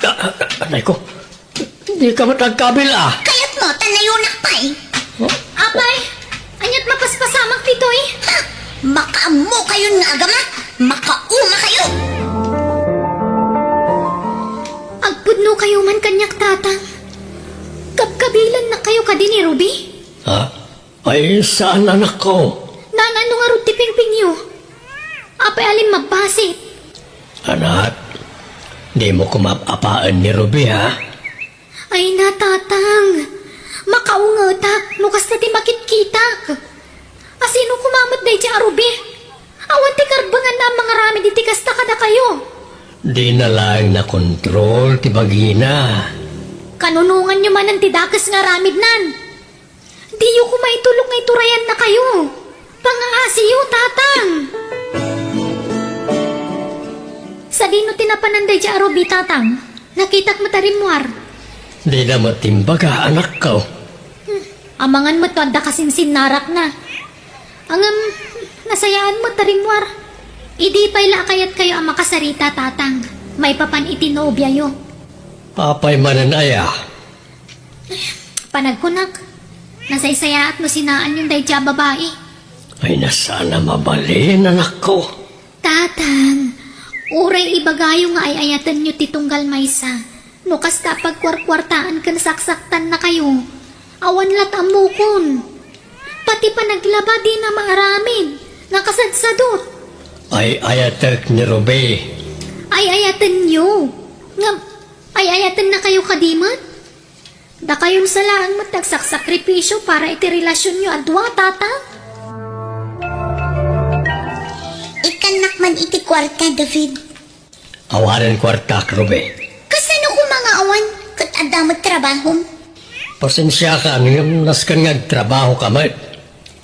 Ah, ah, anay ko. Dika met agkabil a. Kayatmo, ta nayunak pay. Oh? Apay, aniat mapaspasamak ditoy? Ha? Makaammokayon nga agama. Makaumakayo. Agpudnokayo man kaniak, Tatang. Kabkabilannakayo kadi ni Ruby? Ha? Ay, saan, anakko? Naan, ano ngarud ti pingpingyo? Apay a limmabbasit? Anak, dimo koma ap-apaen ni Ruby, ha? Ay na, Tatang. Makaungetak no kasta ti makitkitak. Asino koma met daydiay a Ruby? Awan ti karbenganna a mangaramid iti kasta kadakayo. Dina laeng nakontrol ti bagina. Kanunonganyo manen ti dakes nga aramidnan. Diyo koma itulok nga iturayannakayo. Pangaasiyo, Tatang! Sadino ti napanan daydiay a Ruby, Tatang? Nakitak met a rimmuar. Dina met imbaga, anakko. Hmm, amangan met no adda kasinsinnarakna. Ngem, nasayaan met a rimmuar. Idi pay la a kayatkayo a makasarita, Tatang, maipapan iti nobiayo. Apay manen aya? Panagkunak, nasaysayaat no sinaanyon daydiay a babai. Ay, na saan a mabalin, anakko. Tatang, uray ibagayo nga ay-ayatenyo ti tunggal maysa. No kasta a pagkuarkuartaan ken saksaktannakayo, awan lat' ammokon. Pati panaglaba dina maaramid, nakasadsadot. Ay-ayatek ni Ruby. Ay-ayatenyo? Ngem, ay-ayatennakayo kadi met? Dakayon sa laeng met nagsaksakripisyo para iti relasionyo a dua, Tata. Ikkannak man iti kuarta, David. Awanen kuartak, Ruby. Kasano koma nga awan ket adda met trabahom? Pasensiakan ngem nasken nga agtrabahoka met.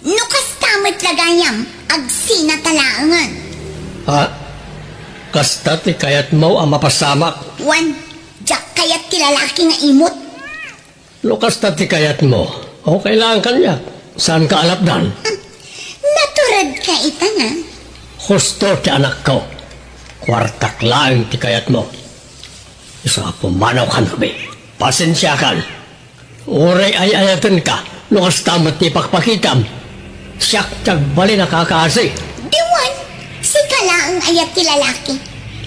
No kasta met la gayam, agsinata laengen. Ha? Kasta ti kayatmo a mapasamak? Wen, diak kayat ti lalaki nga imot. No kasta ti kayatmo, okay lang kaniak. Saanka a lapdan? Hmm. Naturedka ita nga. Husto ti anakko. Kuartak laeng ti kayatmo. Isu a pumanawkan, Ruby. Pasensiakan. Uray ay-ayatenka, no kasta met ti pakpakitam. Siak ti agbalin a kakaasi. Diwan, sika laeng aya ti lalaki.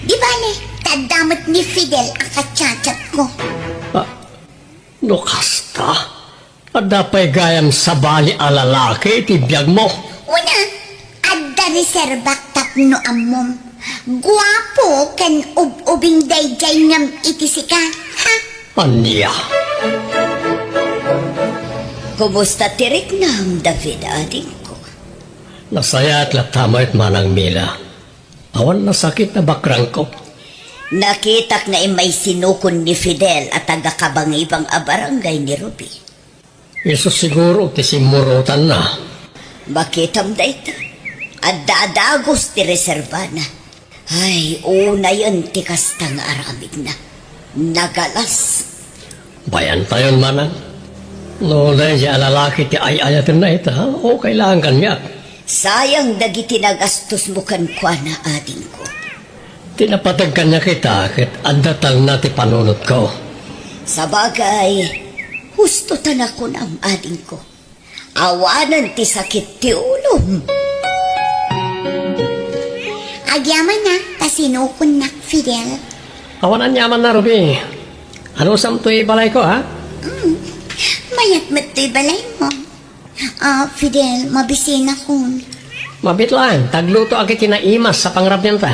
Di bale, ta adda met ni Fidel a kachatchatko. Ah, no kasta, adda pay gayam sabali a lalaki iti biagmo. Una, adda reserbak tapno ammom. Guapo ken ub-ubing daydiay ngem iti sika. Ha? Ania? Kumusta ti riknam, David, adingko? Nasayaat latta met, Manang Mila. Awan nasakit a bakrangko. Nakitak nga immay sinukon ni Fidel a taga-Kabangibang a barangay ni Ruby. Isu siguro ti simmurotanna. Makitam dayta. Adda a dagus ti reserbana. Ay, unayen ti kasta nga aramidna. Nagalas. Bayantayon, Manang. No daydiay a lalaki ti ay-ayatenna ita, okay laeng kaniak. Sayang dagiti nagastosmo kenkuana, adingko. Ti napateg kaniak ita ket adda talna ti panunotko. Sabagay, husto ta nakunam, adingko. Awanen ti sakit ti ulom. Agyamanak ta sinukonnak, Fidel. Awan aniamanna, Ruby. Anusam toy balayko, ha? Mm. Mayat met toy balaymo. Ah, Fidel, mabisinakon. Mabiit laeng, ta aglutoak iti naimas a pangrabianta.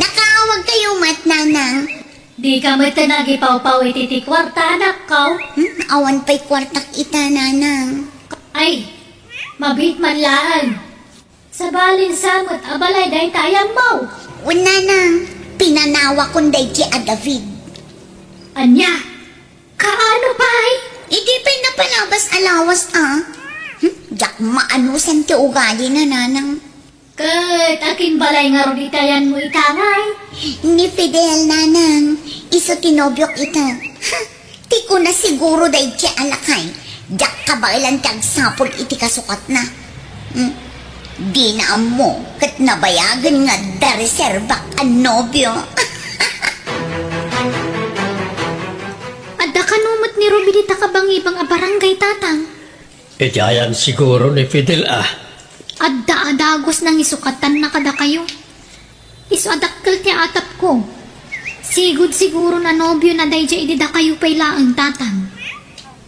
Nakaawagkayo met, Nanang. Dika met nagipawpaw iti ti kuarta, anakko? Hmm, awan pay kuartak ita, Nanang. Ay, mabiit man laeng. Sabalin sa met a balay dayta a yammo. Wen, Nanang, pinanawakon daydi a David. Ania? Kaano pay? Idi pay napalabas a lawas, a. Hmm, diak maanusan ti ugalina, Nanang. Ket akin balay ngarud iti ayanmo ita, ngay? Ni Fidel, Nanang. Isu ti nobiok ita. Ha, ti kuna siguro daydi a lakay. Diak kabaelan ti agsapul iti kasukatna. Hmm? Dina ammo ket nabayagen nga adda reserbak a nobio. Adda kano met ni Ruby dita Kabangibang a barangay, Tatang? Iti ayan siguro ni Fidel, a. Adda a dagus nangisukatan na kadakayo. Isu a dakkel ti atapko. Sigud siguro nanobiona daydiay idi dakayo pay laeng, Tatang.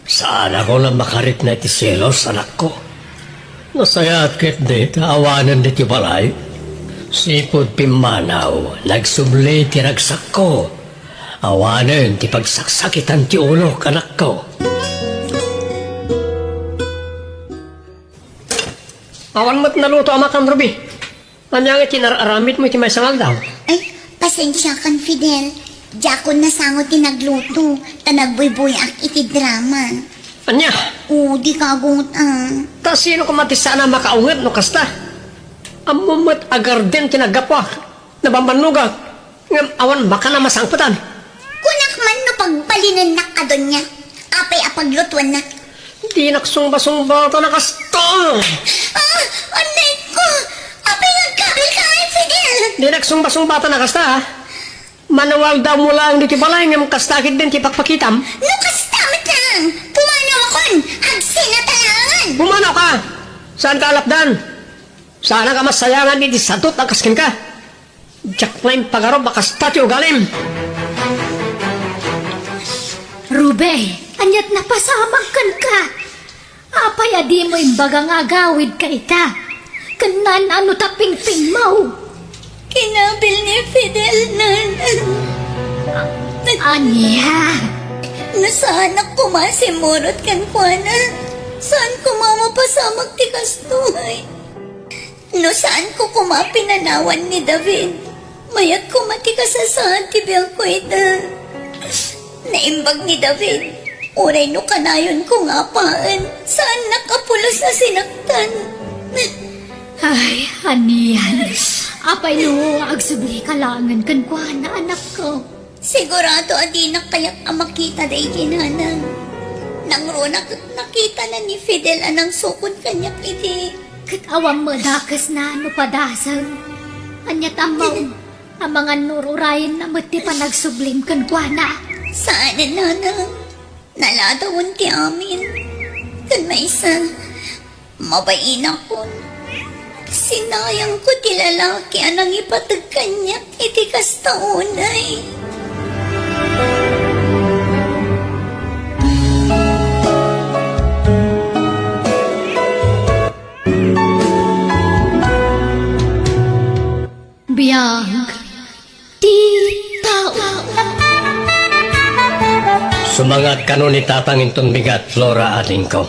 Saanakon a makarikna iti selos, anakko. Nasayaat ketdi ta awanen ditoy balay. Sipud pimmanaw, nagsubli ti ragsakko. Awanen ti pagsaksakitan ti ulok, anakko. Awan met naluto a makan, Ruby. Ania nga ti inar-aramidmo iti maysa nga aldaw? Ay, pasensiakan, Fidel. Diakon nasango ti nagluto, ta nagbuybuyaak iti drama. Ania? O, dika agungot, a. Ta sino koma ti saan a makaunget no kasta? Ammom met a garden ti naggapuak, nabambannogak. Ngem awan makan a masangpetan. Kunak man no pagbalinennak a donia. Apay a paglutuennak? Dinak sungba-sungbatan a kasta. Ah, anay ko! Apay nga agkabilka, ay, Fidel? Dinak sungba-sungbatan a kasta, ha? Manawaldawmo laeng ditoy balay ngem kasta ketdin ti pakpakitam. No kasta met laeng, pumanawakon, agsinatalangan! Pumanawka! Saanka a lapdan? Saanak a masayangan iti sadut a kas kenka. Diak pay impagarup a kasta ti ugalim. Ruby, aniat napasamak kenka? Apay a dimo imbaga nga agawidka ita? Ken naan-ano ta pingpingmo? Kinabil ni Fidel, Nan. Ania? No saanak koma simmurot kenkuana, saan koma mapasamak ti kastoy. No saanko koma pinanawan ni David, mayat koma ti kasasaad ti biagko ita. Naimbag ni David, uray no kanayonko nga apaen, saannak a pulos a sinaktan. Ay, anian. Apay no agsublika laengen kenkuana, anakko? Sigurado a dinak kayat a makita daydi, Nanang. Nangruna ket nakitana ni Fidel a nangsukod kaniak idi. Ket awan met dakesna no padasem. Aniat ammo, amangan no ur-urayenna met ti panagsublim kenkuana. Saan, nanang. Naladawen ti amin. Ken maysa, mabainakon. Sinayangko ti lalaki a nangipateg kaniak iti kasta unay. Biag ti tao. Sumangat kano ni Tatang inton bigat, Flora, adingko.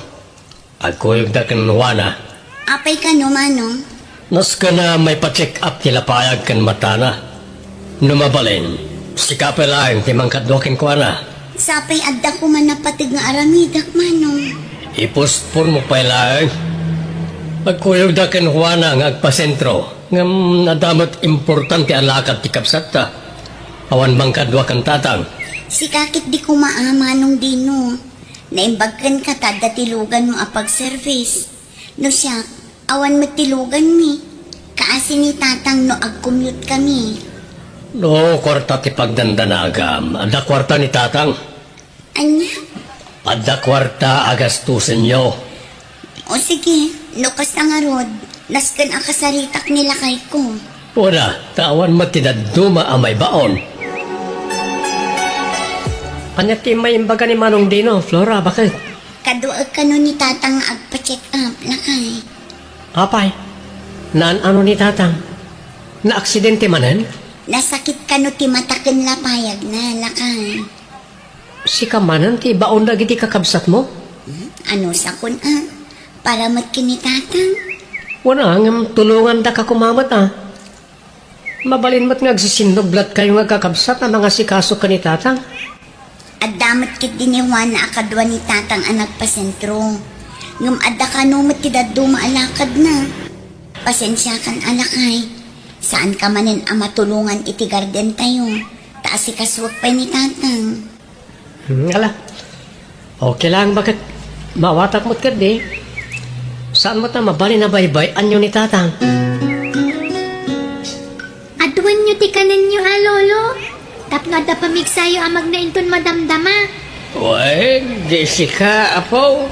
Agkuyogda ken Juana. Apay kano, Manong? Nasken a maipa-check up ti lapayag ken matana. No mabalin, sika pay laeng ti mangkadua kenkuana. Sapay adda koma napateg nga aramidek, Manong. Ipuspormo pay laeng. Agkuyogda ken Juana nga agpasentro. Ngem adda met importante a lakad ti kabsatta. Awan mangkadua ken Tatang. Sika ketdi koma a, Manong Dino. Naimbag kenka ta adda ti luganmo a pag-service. No siak, awan met ti luganmi. Kaasi ni Tatang no ag-commute kami. No kuarta ti pagdandanagam, adda kuarta ni Tatang. Ania? Adda kuarta a gastusenyo. O sige, no kasta ngarud, nasken a kasaritak ni lakayko. Wen a, ta awan met ti dadduma a maibaon. Ania ti imbaga ni Manong Dino, Flora, baket? Kaduaek kano ni Tatang nga agpa-check up, lakay. Apay, naan-ano ni Tatang? Naaksidente manen? Nasakit kano ti mata ken lapayagna, lakay. Sika manen ti ibaon dagiti kakabsatmo? Hmm? Anusakon a? Para met ken ni Tatang. Wen a, ngem tulongandaka koma met a. Mabalin met nga agsisinnublotkayo nga agkakabsat a mangasikaso ken ni Tatang. Adda met ketdi ni Juana a kadua ni Tatang a nagpasentro. Ngem adda kano met ti dadduma a lakadna. Pasensiakan a lakay. Saanka manen a matulongan iti gardentayo. Ta asikasuek pay ni Tatang. Hmm, ala. Okay lang, baket? Maawatak met ketdi. Saan met a mabalin a baybay-anyo ni Tatang? Aduenyo ti kanenyo a, Lolo. Tapno adda pamigsayo a magna inton madamdama. Wen, di sika, apo.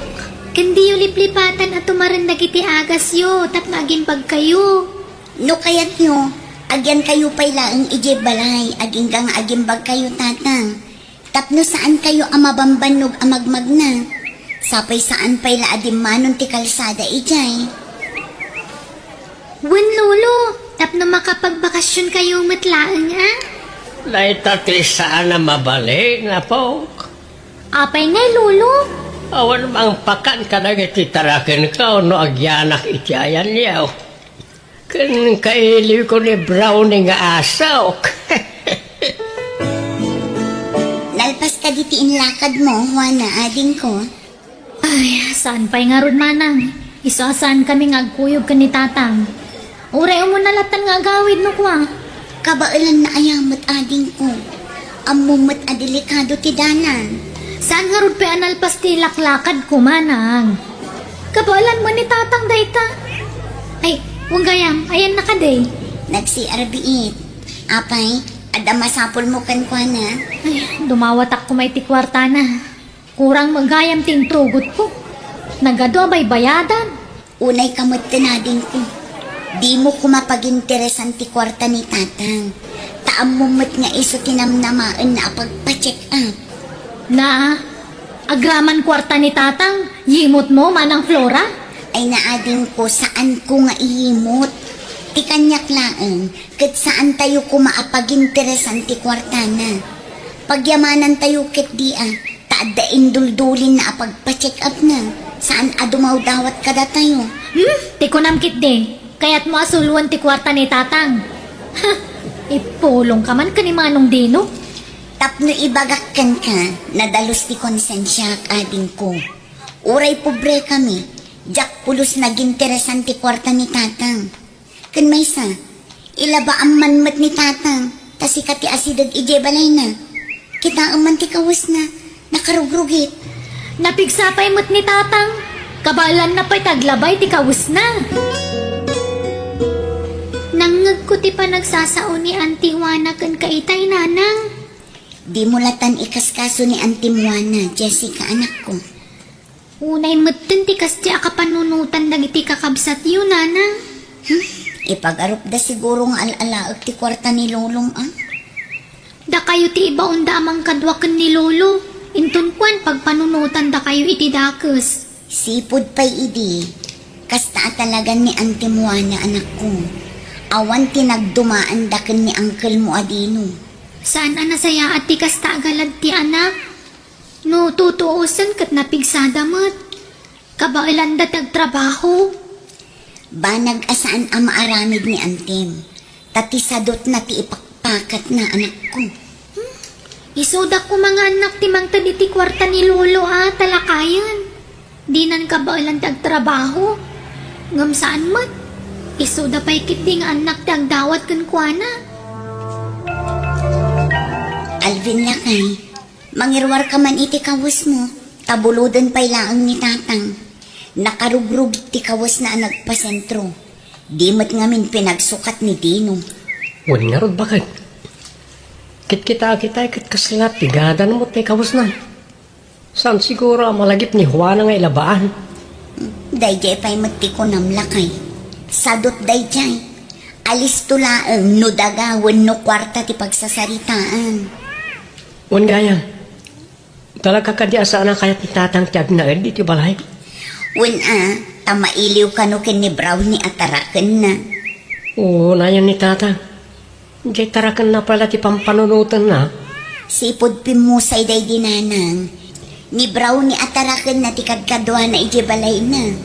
Ken diyo liplipatan a tumaren dagiti agasyo tapno agimbagkayo. No kayatyo, agyankayo pay laeng idiay balay, agingga nga agimbagkayo, Tatang. Tapno saankayo a mabambannog a magmagna. Sapay saan pay la a dimmanon ti kalsada idiay. Wen, Lolo, tapno makapagbakasionkayo met laeng a. Dayta ti saan a mabalin, apok. Apay ngay, Lolo? Awan mangpakan kadagiti tarakenko no agyanak iti ayanyo. Ken kailiwko ni Brownie nga asok. Nalpas kadi ti inlakadmo, Juana, adingko? Ay, saan pay ngarud, Manang. Isu a saankami nga agkuyog ken ni Tatang. Uray umuna lattan nga agawid no kua. Kabaelanna aya met, adingko? Ammom met a delikado ti dalan. Saan ngarud pay a nalpas ti laklakadko, Manang? Kabaelan met ni Tatang dayta. Ay, wen gayam, ayanna kadi? Nag-C R biit. Apay, adda masapulmo kenkuana? Ay, dumawatak koma iti kuartana. Kurang met gayam ti intugotko. Nagadu a baybayadan. Unay ka met, adingko. Dimo koma paginteresan ti kuarta ni Tatang. Ta ammom met nga isu ti namnamaenna a pagpa-check up. Na, agraman kuarta ni Tatang, yimotmo, Manang Flora? Ay, adingko, saanko nga iyimot. Ti kaniak laeng, ket saantayo koma a paginteresan ti kuartana. Pagyamanantayo ketdi a, ta adda induldulinna a pagpa-check upna. Saan a dumawdawat kadatayo. Hmm? Ti kunam ketdi, kayatmo a suloen ti kuarta ni Tatang. Ha! Ipulongka man ken ni Manong Dino. Tapno ibagak kenka, nadalus ti konsensiak, adingko. Uray pobrekami, diak pulos naginteresan ti kuarta ni Tatang. Ken maysa, ilabaam man met ni Tatang, ta sika ti asideg idiay balayna. Kitaem man ti kawesna, nakarugrugit. Napigsa pay met ni Tatang, kabaelanna pay ti aglabay ti kawesna. Nangngegko ti panagsasao ni Auntie Juana kenka itay, Nanang. Dimo latan ikaskaso ni Auntie Juana, Jessica, anakko. Unay metten ti kasdi a kapanunotan dagiti kakabsatyo, Nanang. Hmm? Ipagarupda siguro nga al-alaek ti kuarta ni Lolom, a? Dakayo ti ibaonda a mangkadua ken ni Lolo. Inton kuan, pagpanunotandakayo iti dakes. Sipud pay idi, kasta a talagan ni Auntie Juana, anakko. Awan ti nagdumaanda ken ni Uncle mo a Dino. Saan a nasayaat ti kasta a galad ti anak. No tutuosen ket napigsada met. Kabaelanda ti agtrabaho. Banag a saan a maaramid ni Antim, ta ti sadutna ti ipakpakatna, anakko. Hmm? Isuda koma nga annak ti mangted iti kuarta ni Lolo a talakayen. Dinan kabaelan ti agtrabaho. Ngem saan met. Isuda pay ketdi nga annak ti agdawat kenkuana. Alvin, lakay, mangiruarka man iti kawesmo, ta buloden pay laeng ni Tatang. Nakarugrugit ti kawesna a nagpasentro. Di met ngamin pinagsukat ni Dino. Wen ngarud, baket. Kitkitaak itay ket kasla pigadan met ti kawesna. Saan siguro a malagip ni Juana nga ilabaan? Daydiay pay met ti kunam, lakay. Sadut daydiay. Alisto laeng no daga wenno kuarta ti pagsasaritaan. Wen gayam, talaga kadi a saan a kayat ni Tatang ti agnaed iti balay? Wen a, ta mailiw kano ken ni Brownie a tarakenna. Oo, nayon ni Tatang. Diay tarakenna pay la ti pampanunotenna. Sipud pimmusay daydi, Nanang. Ni Brownie a tarakenna ti kadkaduana idiay balayna.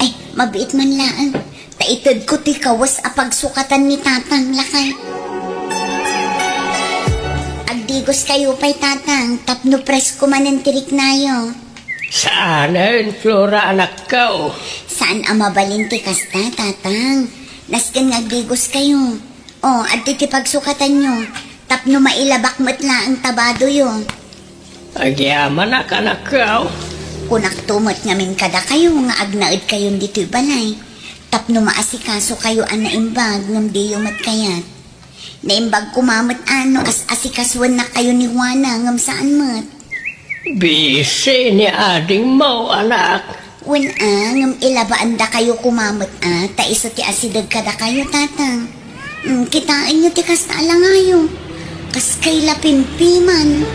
Ay, mabiit man laeng. Ta itedko ti kawes a pagsukatan ni Tatang, lakay. Agdigoskayo pay, Tatang, tapno presko manen ti riknayo. Saanen, Flora, anakko. Saan a mabalin ti kasta, Tatang. Nasken nga agdigoskayo. O, adtoy ti pagsukatanyo, tapno mailabak met laeng ta badoyo. Agyamanak, anakko. Kunakto met ngamin kadakayo nga agnaedkayon ditoy balay, tapno maasikasokayo a naimbag ngem diyo met kayat. Naimbag koma met a no as-asikasuennakayo ni Juana ngem saan met. Bisi ni adingmo, anak. Wen a, ngem ilabaandakayo koma met a, ta isu ti asideg kadakayo, Tatang. Mm, kitaenyo ti kasta a langayo. Kas kay la pimpiman.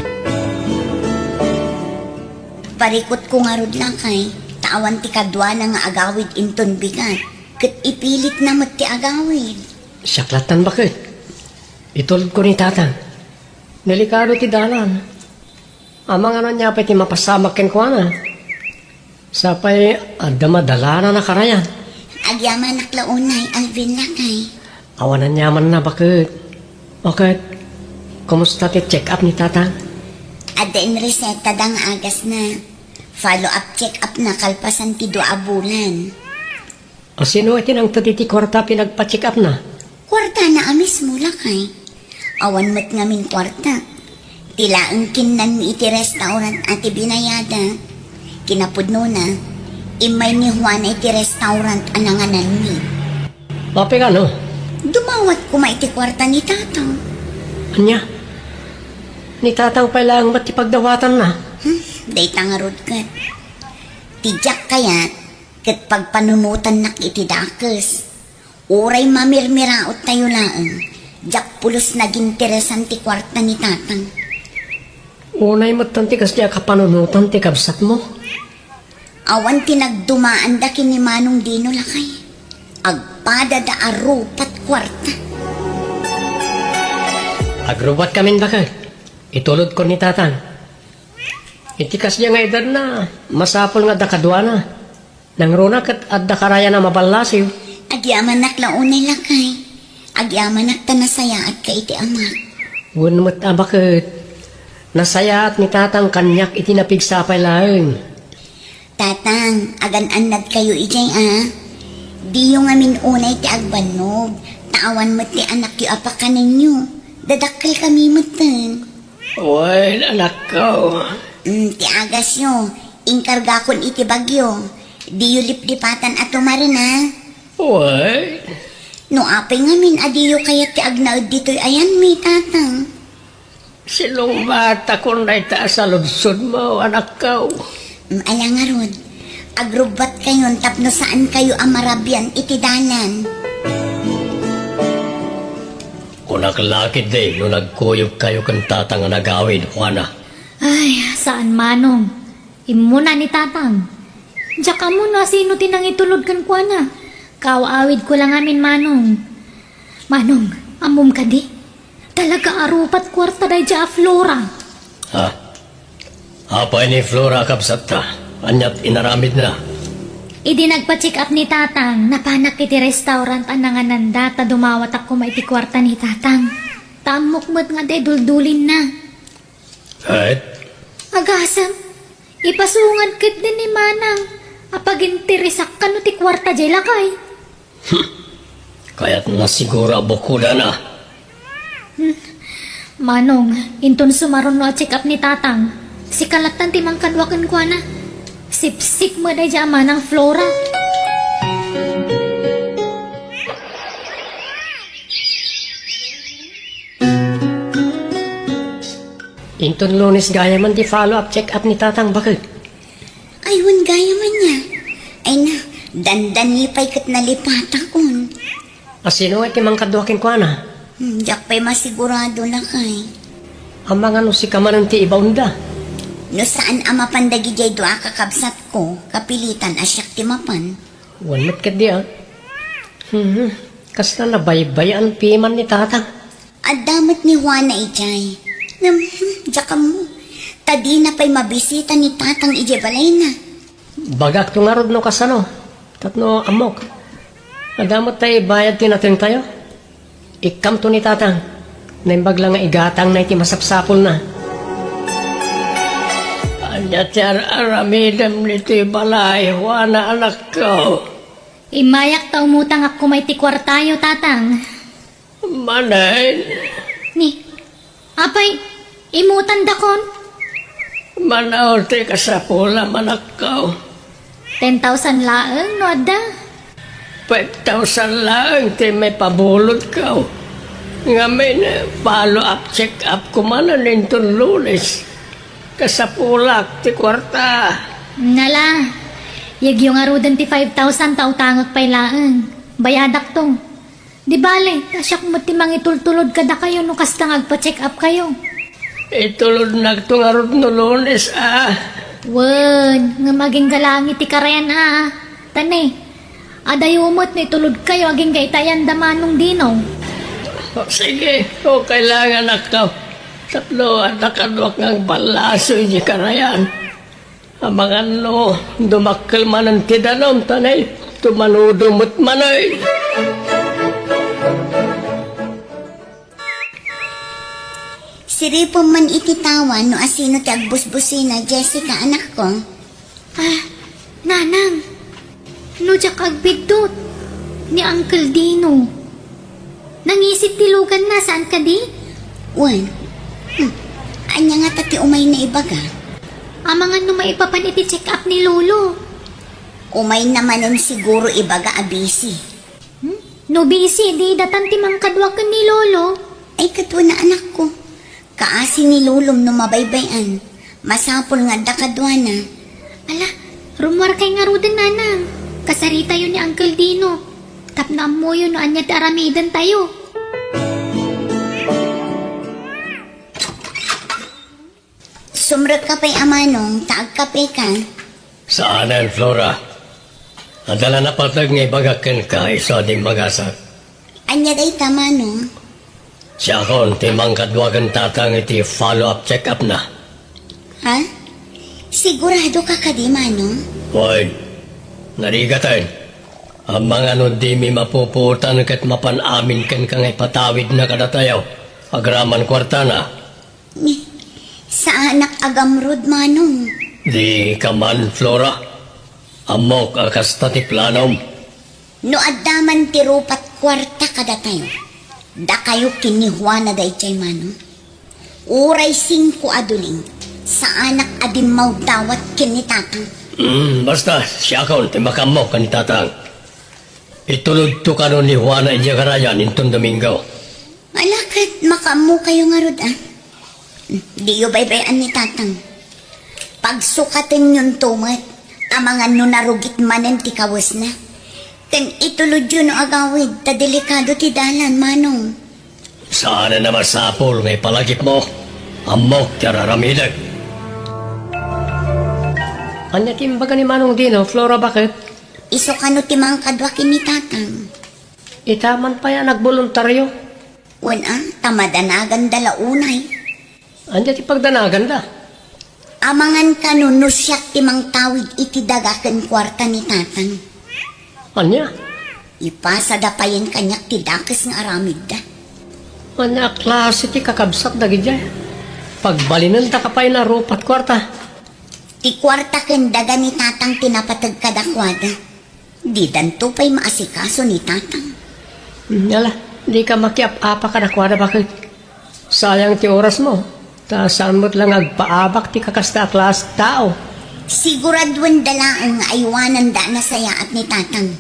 Parikutko ngarud, lakay, ta awan ti kaduana nga agawid inton bigat, ket ipilitna met ti agawid. Siak lattan, baket. Itulodko ni Tatang. Delikado ti dalan. Amangan ania pay ti mapasamak kenkuana. Sapay adda madalana a karayan. Agyamanak la unay, Alvin, lakay. Awan aniamanna, baket. O ket, kumusta ti check-up ni Tatang? Adda inresetada nga agasna. Follow-up check-upna kalpasan ti dua a bulan. A, sino ti nangted iti kuarta a pinagpa-check-upna? Kuartana a mismo, lakay. Awan met ngamin kuarta. Ti laeng kinnanmi iti restaurant a ti binayada. Kinapudnona, immay ni Juana iti restaurant a nangananmi. Apay kano? Dumawat koma iti kuarta ni Tatang. Ania? Ni Tatang pay laeng met ti pagdawatanna? Hmm, dayta ngarud ket. Ti diak kayat, ket pagpanunotannak iti dakes. Uray mamirmiraottayo laeng, diak pulos naginteresan ti kuarta ni Tatang. Unay metten ti kasdi a kapanunotan ti kabsatmo. Awan ti nagdumaanda ken ni Manong Dino, lakay. Agpadada a rupat kuarta. Agrupat kamin, baket. Itulodko ni Tatang. Iti kasdi nga edadna, masapul nga adda kaduana. Nangruna ket adda karayan a maballasiw. Agyamanak la unay, lakay. Agyamanak ta nasayaatka iti amak. Wen met a, baket. Nasayaat ni Tatang kaniak iti napigsa pay laeng. Tatang, agan-annadkayo idiay a. Diyo ngamin unay ti agbannog, ta awan met ti anakyo a pakanenyo. Dadakkelkami metten. Wen, anakko. Mm, ti agasyo, inkargakon iti bagyo. Diyo liplipatan a tumaren a. Wen. No apay ngamin a diyo kayat ti agnaed ditoy ayanmi, Tatang? Sinungbatakon dayta a saludsodmo, anakko. Mm, ala ngarud, agrubbatkayon tapno saankayo a marabian iti dalan. Kunak la ketdi no nagkuyogkayo ken tatang a nagawid, Juana. Ay, saan, Manong. Immuna ni Tatang. Diak ammo no asino ti nangitulod kenkuana. Kaaw-awidko la ngamin, Manong. Manong, ammom kadi? Talaga a rupat kuarta daydiay a Flora. Ha? Apay ni Flora a kabsatta? Aniat inaramidna? Idi nagpa-check up ni Tatang, napanak iti restaurant a nangananda ta dumawatak koma iti kuarta ni Tatang. Ta ammok met nga adda iduldulinna. Ket? Agasem, ipasungad ketdi ni Manang a paginteresak kano ti kuarta diay lakay. Hmm. Kayatna siguro a bukodana. Hmm. Manong, inton sumaruno a check-up ni Tatang, sika lattan ti mangkadua kenkuana. Sipsip met daydiay a Manang Flora. Inton Lunes gayamen ti follow-up check-up ni Tatang, baket. Ay, wen gayamen aya. Ay na, dandani pay ket nalipatakon. Asino ngay ti mangkadua kenkuana? Hmm, diak pay masigurado, lakay. Amangan no sika manen ti ibaonda. No saan a mapan dagidiay dua a kakabsatko, kapilitan a siak ti mapan. Wen met ketdi, a. Hmm, kasla nabaybay-an piman ni Tatang. Adda met ni Juana idiay. Ngem, hmm, diak ammo. Ta dina pay mabisita ni Tatang idiay balayna. Ibagakto ngarud no kasano. Tapno ammok. Adda met tay ibayad ti natengtayo. Ikkamto ni Tatang. Naimbag la nga igatangna iti masapsapulna. Ania ti ar-aramidem ditoy balay, Juana, anakko? Immayak ta umutangak koma iti kuartayo, Tatang. Manen? Ni, apay, imutandakon? Mano ti kasapulam, anakko? Ten thousand laeng no adda. Five thousand laeng ti maipabulodko. Ngamin, follow-up check-up ko manen inton Lunes. Kasapulak ti kuarta. Nala, yegyo ngaruden ti five thousand ta utangek pay laeng. Bayadakto. Di bale, ta siak met ti mangitultulod kadakayo no kasta nga agpa-check-up kayo. Itulodnakto ngarud no Lunes, a. Wen, ngem agingga laeng iti karayan, a. Ta ne, adayo met no itulodkayo agingga iti ayan da Manong Dino. O, sige, o, kailangan akto. Tapno adda kaduak nga agballaso iti karayan. Amangan no dumakkel manen ti danum, ta ne, tumanudo met manen. Siripem man iti tawa no asino ti agbusbusina, Jessica, anakko. Ah, Nanang, no diak agbiddut, ni Uncle Dino. Nangisit ti luganna, saan kadi? Wen. Hmm. Ania ngata ti umayna ibaga? Amangan no maipapan iti check-up ni Lolo. Umayna manen siguro ibaga a busy. Hmm? No busy, di datan ti mangkadua ken ni Lolo. Ay, ket wen a, anakko. Kaasi ni Lolom no mabaybay-an. Masapul nga adda kaduana. Ala, rummuarkay ngaruden, Nanang. Kasaritayo ni Uncle Dino. Tapno ammoyo no ania ti aramidentayo. Sumrekka pay a, Manong, ta agkapeka. Saanen, Flora. Adda la napateg nga ibagak kenka, isu a dimmagasat. Ania dayta, Manong? Siakon ti mangkadua ken Tatang iti follow-up check-up-na. Ha? Siguradoka kadi, Manong? Wen. Narigaten. Amangan no dimi mapupuotan ket mapan amin kenka nga ipatawidna kadatayo agraman kuartana. Ni, saanak agamrud, Manong. Dika man, Flora. Ammok a kasta ti planom. No adda man ti rupat kuarta kadatayo, dakayo ken ni Juana daydiay, Manong. Uray singko a duling, saanak a dimmawdawat ken ni Tatang. Mm, basta, siakon ti makaammo ken ni Tatang. Itulodto kano ni Juana idiay karayan inton Domingo. Ala ket makaammokayo ngarud, a. Diyo baybay-an ni Tatang. Pagsukatenyonto met, amangan no narugit manen ti kawesna. Ken itulodyo no agawid ta delikado ti dalan, Manong. Saanen a masapul nga ipalagipmo. Ammok ti ar-aramidek. Ania ti imbaga ni Manong Dino, Flora, baket? Isu kano ti mangkadua ken ni Tatang? Ita man pay a nagboluntario. Wen a, ta madanaganda la unay. Ania ti pagdanaganda? Amangan kano no siak ti mangtawid iti daga ken kuarta ni Tatang. Ania? Ipasada payen kaniak ti dakes nga aramidda. Ania a klase ti kakabsat dagidiay? Pagbalinendaka pay na rupat kuarta. Ti kuarta ken daga ni Tatang ti napateg kadakuada. Didanto pay maasikaso ni Tatang. Hmm, ala, dika makiap-apa kadakuada, baket? Sayang ti orasmo, ta saan met la nga agpaabak ti kakasta a klase tao. Siguraduenda laeng nga aywananda a nasayaat ni Tatang.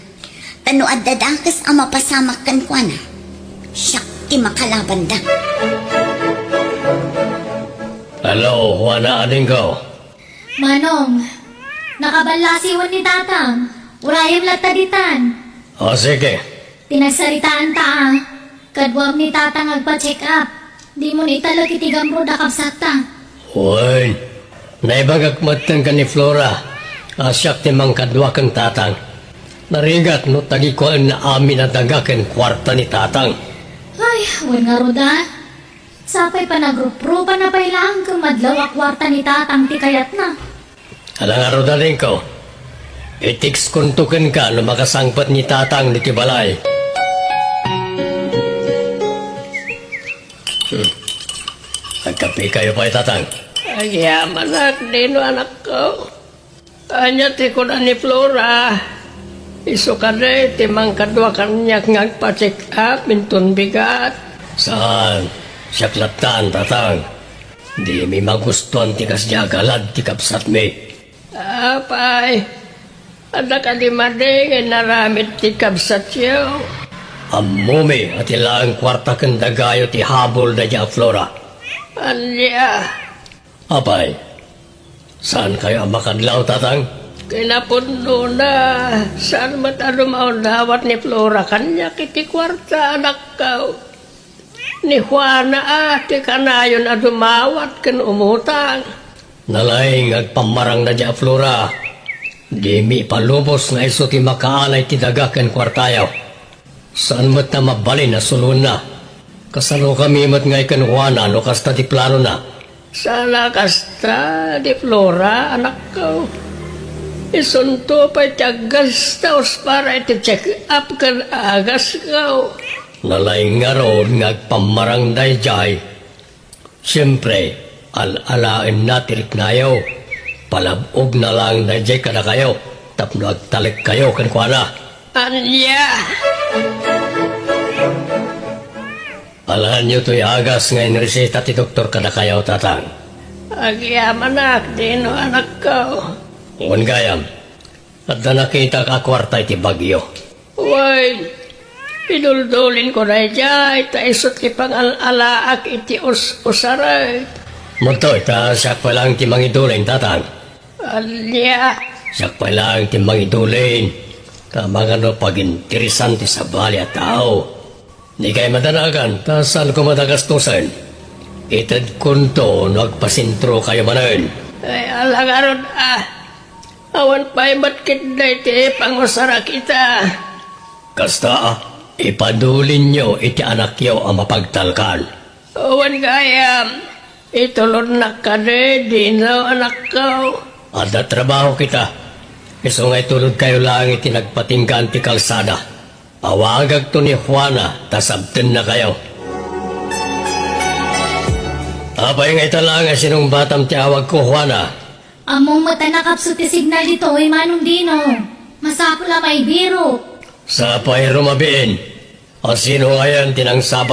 Ta no adda dakes a mapasamak kenkuana, siak ti makalabanda. Hello, Juana, adingko. Manong, nakaballasiwen ni Tatang. Urayem latta ditan. O, sige. Ti nagsaritaanta a, kaduam ni Tatang agpa-check up. Dimon italek iti gamrud a kabsatta. Wen, naibagak met kenka ni Flora a siak ti mangkadua ken Tatang. Narigat no tagikuaenna amin a daga ken kuarta ni Tatang. Ay, wen ngarud a. Sapay panagruprupanna pay laeng ken madlaw a kuarta ni Tatang ti kayatna. Ala ngarud, adingko, i-textkonto kenka no makasangpet ni Tatang ditoy balay. Hmm. Agkapekayo pay, Tatang. Agyamanak, Dino, anakko. Ania ti kuna ni Flora? Isu kadi ti mangkadua kaniak nga agpa-check up inton bigat? Saan. Siak lattan, Tatang. Dimi magustuan ti kasdiay a galad ti kabsatmi. Apay, adda kadi madi nga inaramid ti kabsatyo? Ammomi a ti laeng kuarta ken dagayo ti habol daydiay a Flora. Ania? Apay, saankayo a makadlaw, Tatang? Kinapudnona, saan met a dumaw dawat ni Flora kaniak iti kuarta, anakko. Ni Juana a ti kanayon a dumawat ken umutang. Nalaing nga agpammarang daydiay a Flora. Dimi ipalubos nga isu ti makaala iti daga ken kuartayo. Saan met a mabalin a suloenna. Kasalokami met ngay ken Juana no kasta ti planona. Saan a kasta, Di Flora, anakko. Isunto pay ti aggastaos para iti check-up ken agasko. Nalaing ngarud nga agpammarang daydiay. Siempre, al-alaenna ti riknayo. Palab-ogna laeng daydiay kadakayo tapno agtalekkayo kenkuana. Ania? Alaenyo toy agas nga inreseta ti doktor kadakayo, Tatang. Agyamanak, Dino, anakko. Wen gayam, adda nakitak a kuarta iti bagyo. Wen, iduldulinko daydiay, ta isu ti pangal-alaak iti us-usarek. Madtoy, ta siak pay laeng ti mangidulin, Tatang. Ania? Siak pay laeng ti mangidulin, ta amangan no paginteresan ti sabali a tao. Dikay madanagan, ta saanko met a gastosen. Itedkonto no agpasentrokayo manen. Ay, ala ngarud a. Awan pay met ketdi ti pangusarak ita. Kasta a, ipadulinyo iti anakyo a mapagtalkan. Wen gayam, itulodnak kadi, Dino, anakko. Adda trabaho kita. Isu nga itulodkayo laeng iti nagpatinggaan ti kalsada. Awagakto ni Juana ta sabtennakayo. Apay nga ita laeng a sinungbatam ti awagko, Juana? Ammom met a nakapsut ti signal ditoy, Manong Dino. Masapul a maibiro. Sapay rumabiin. A sino ngayen ti nangsabat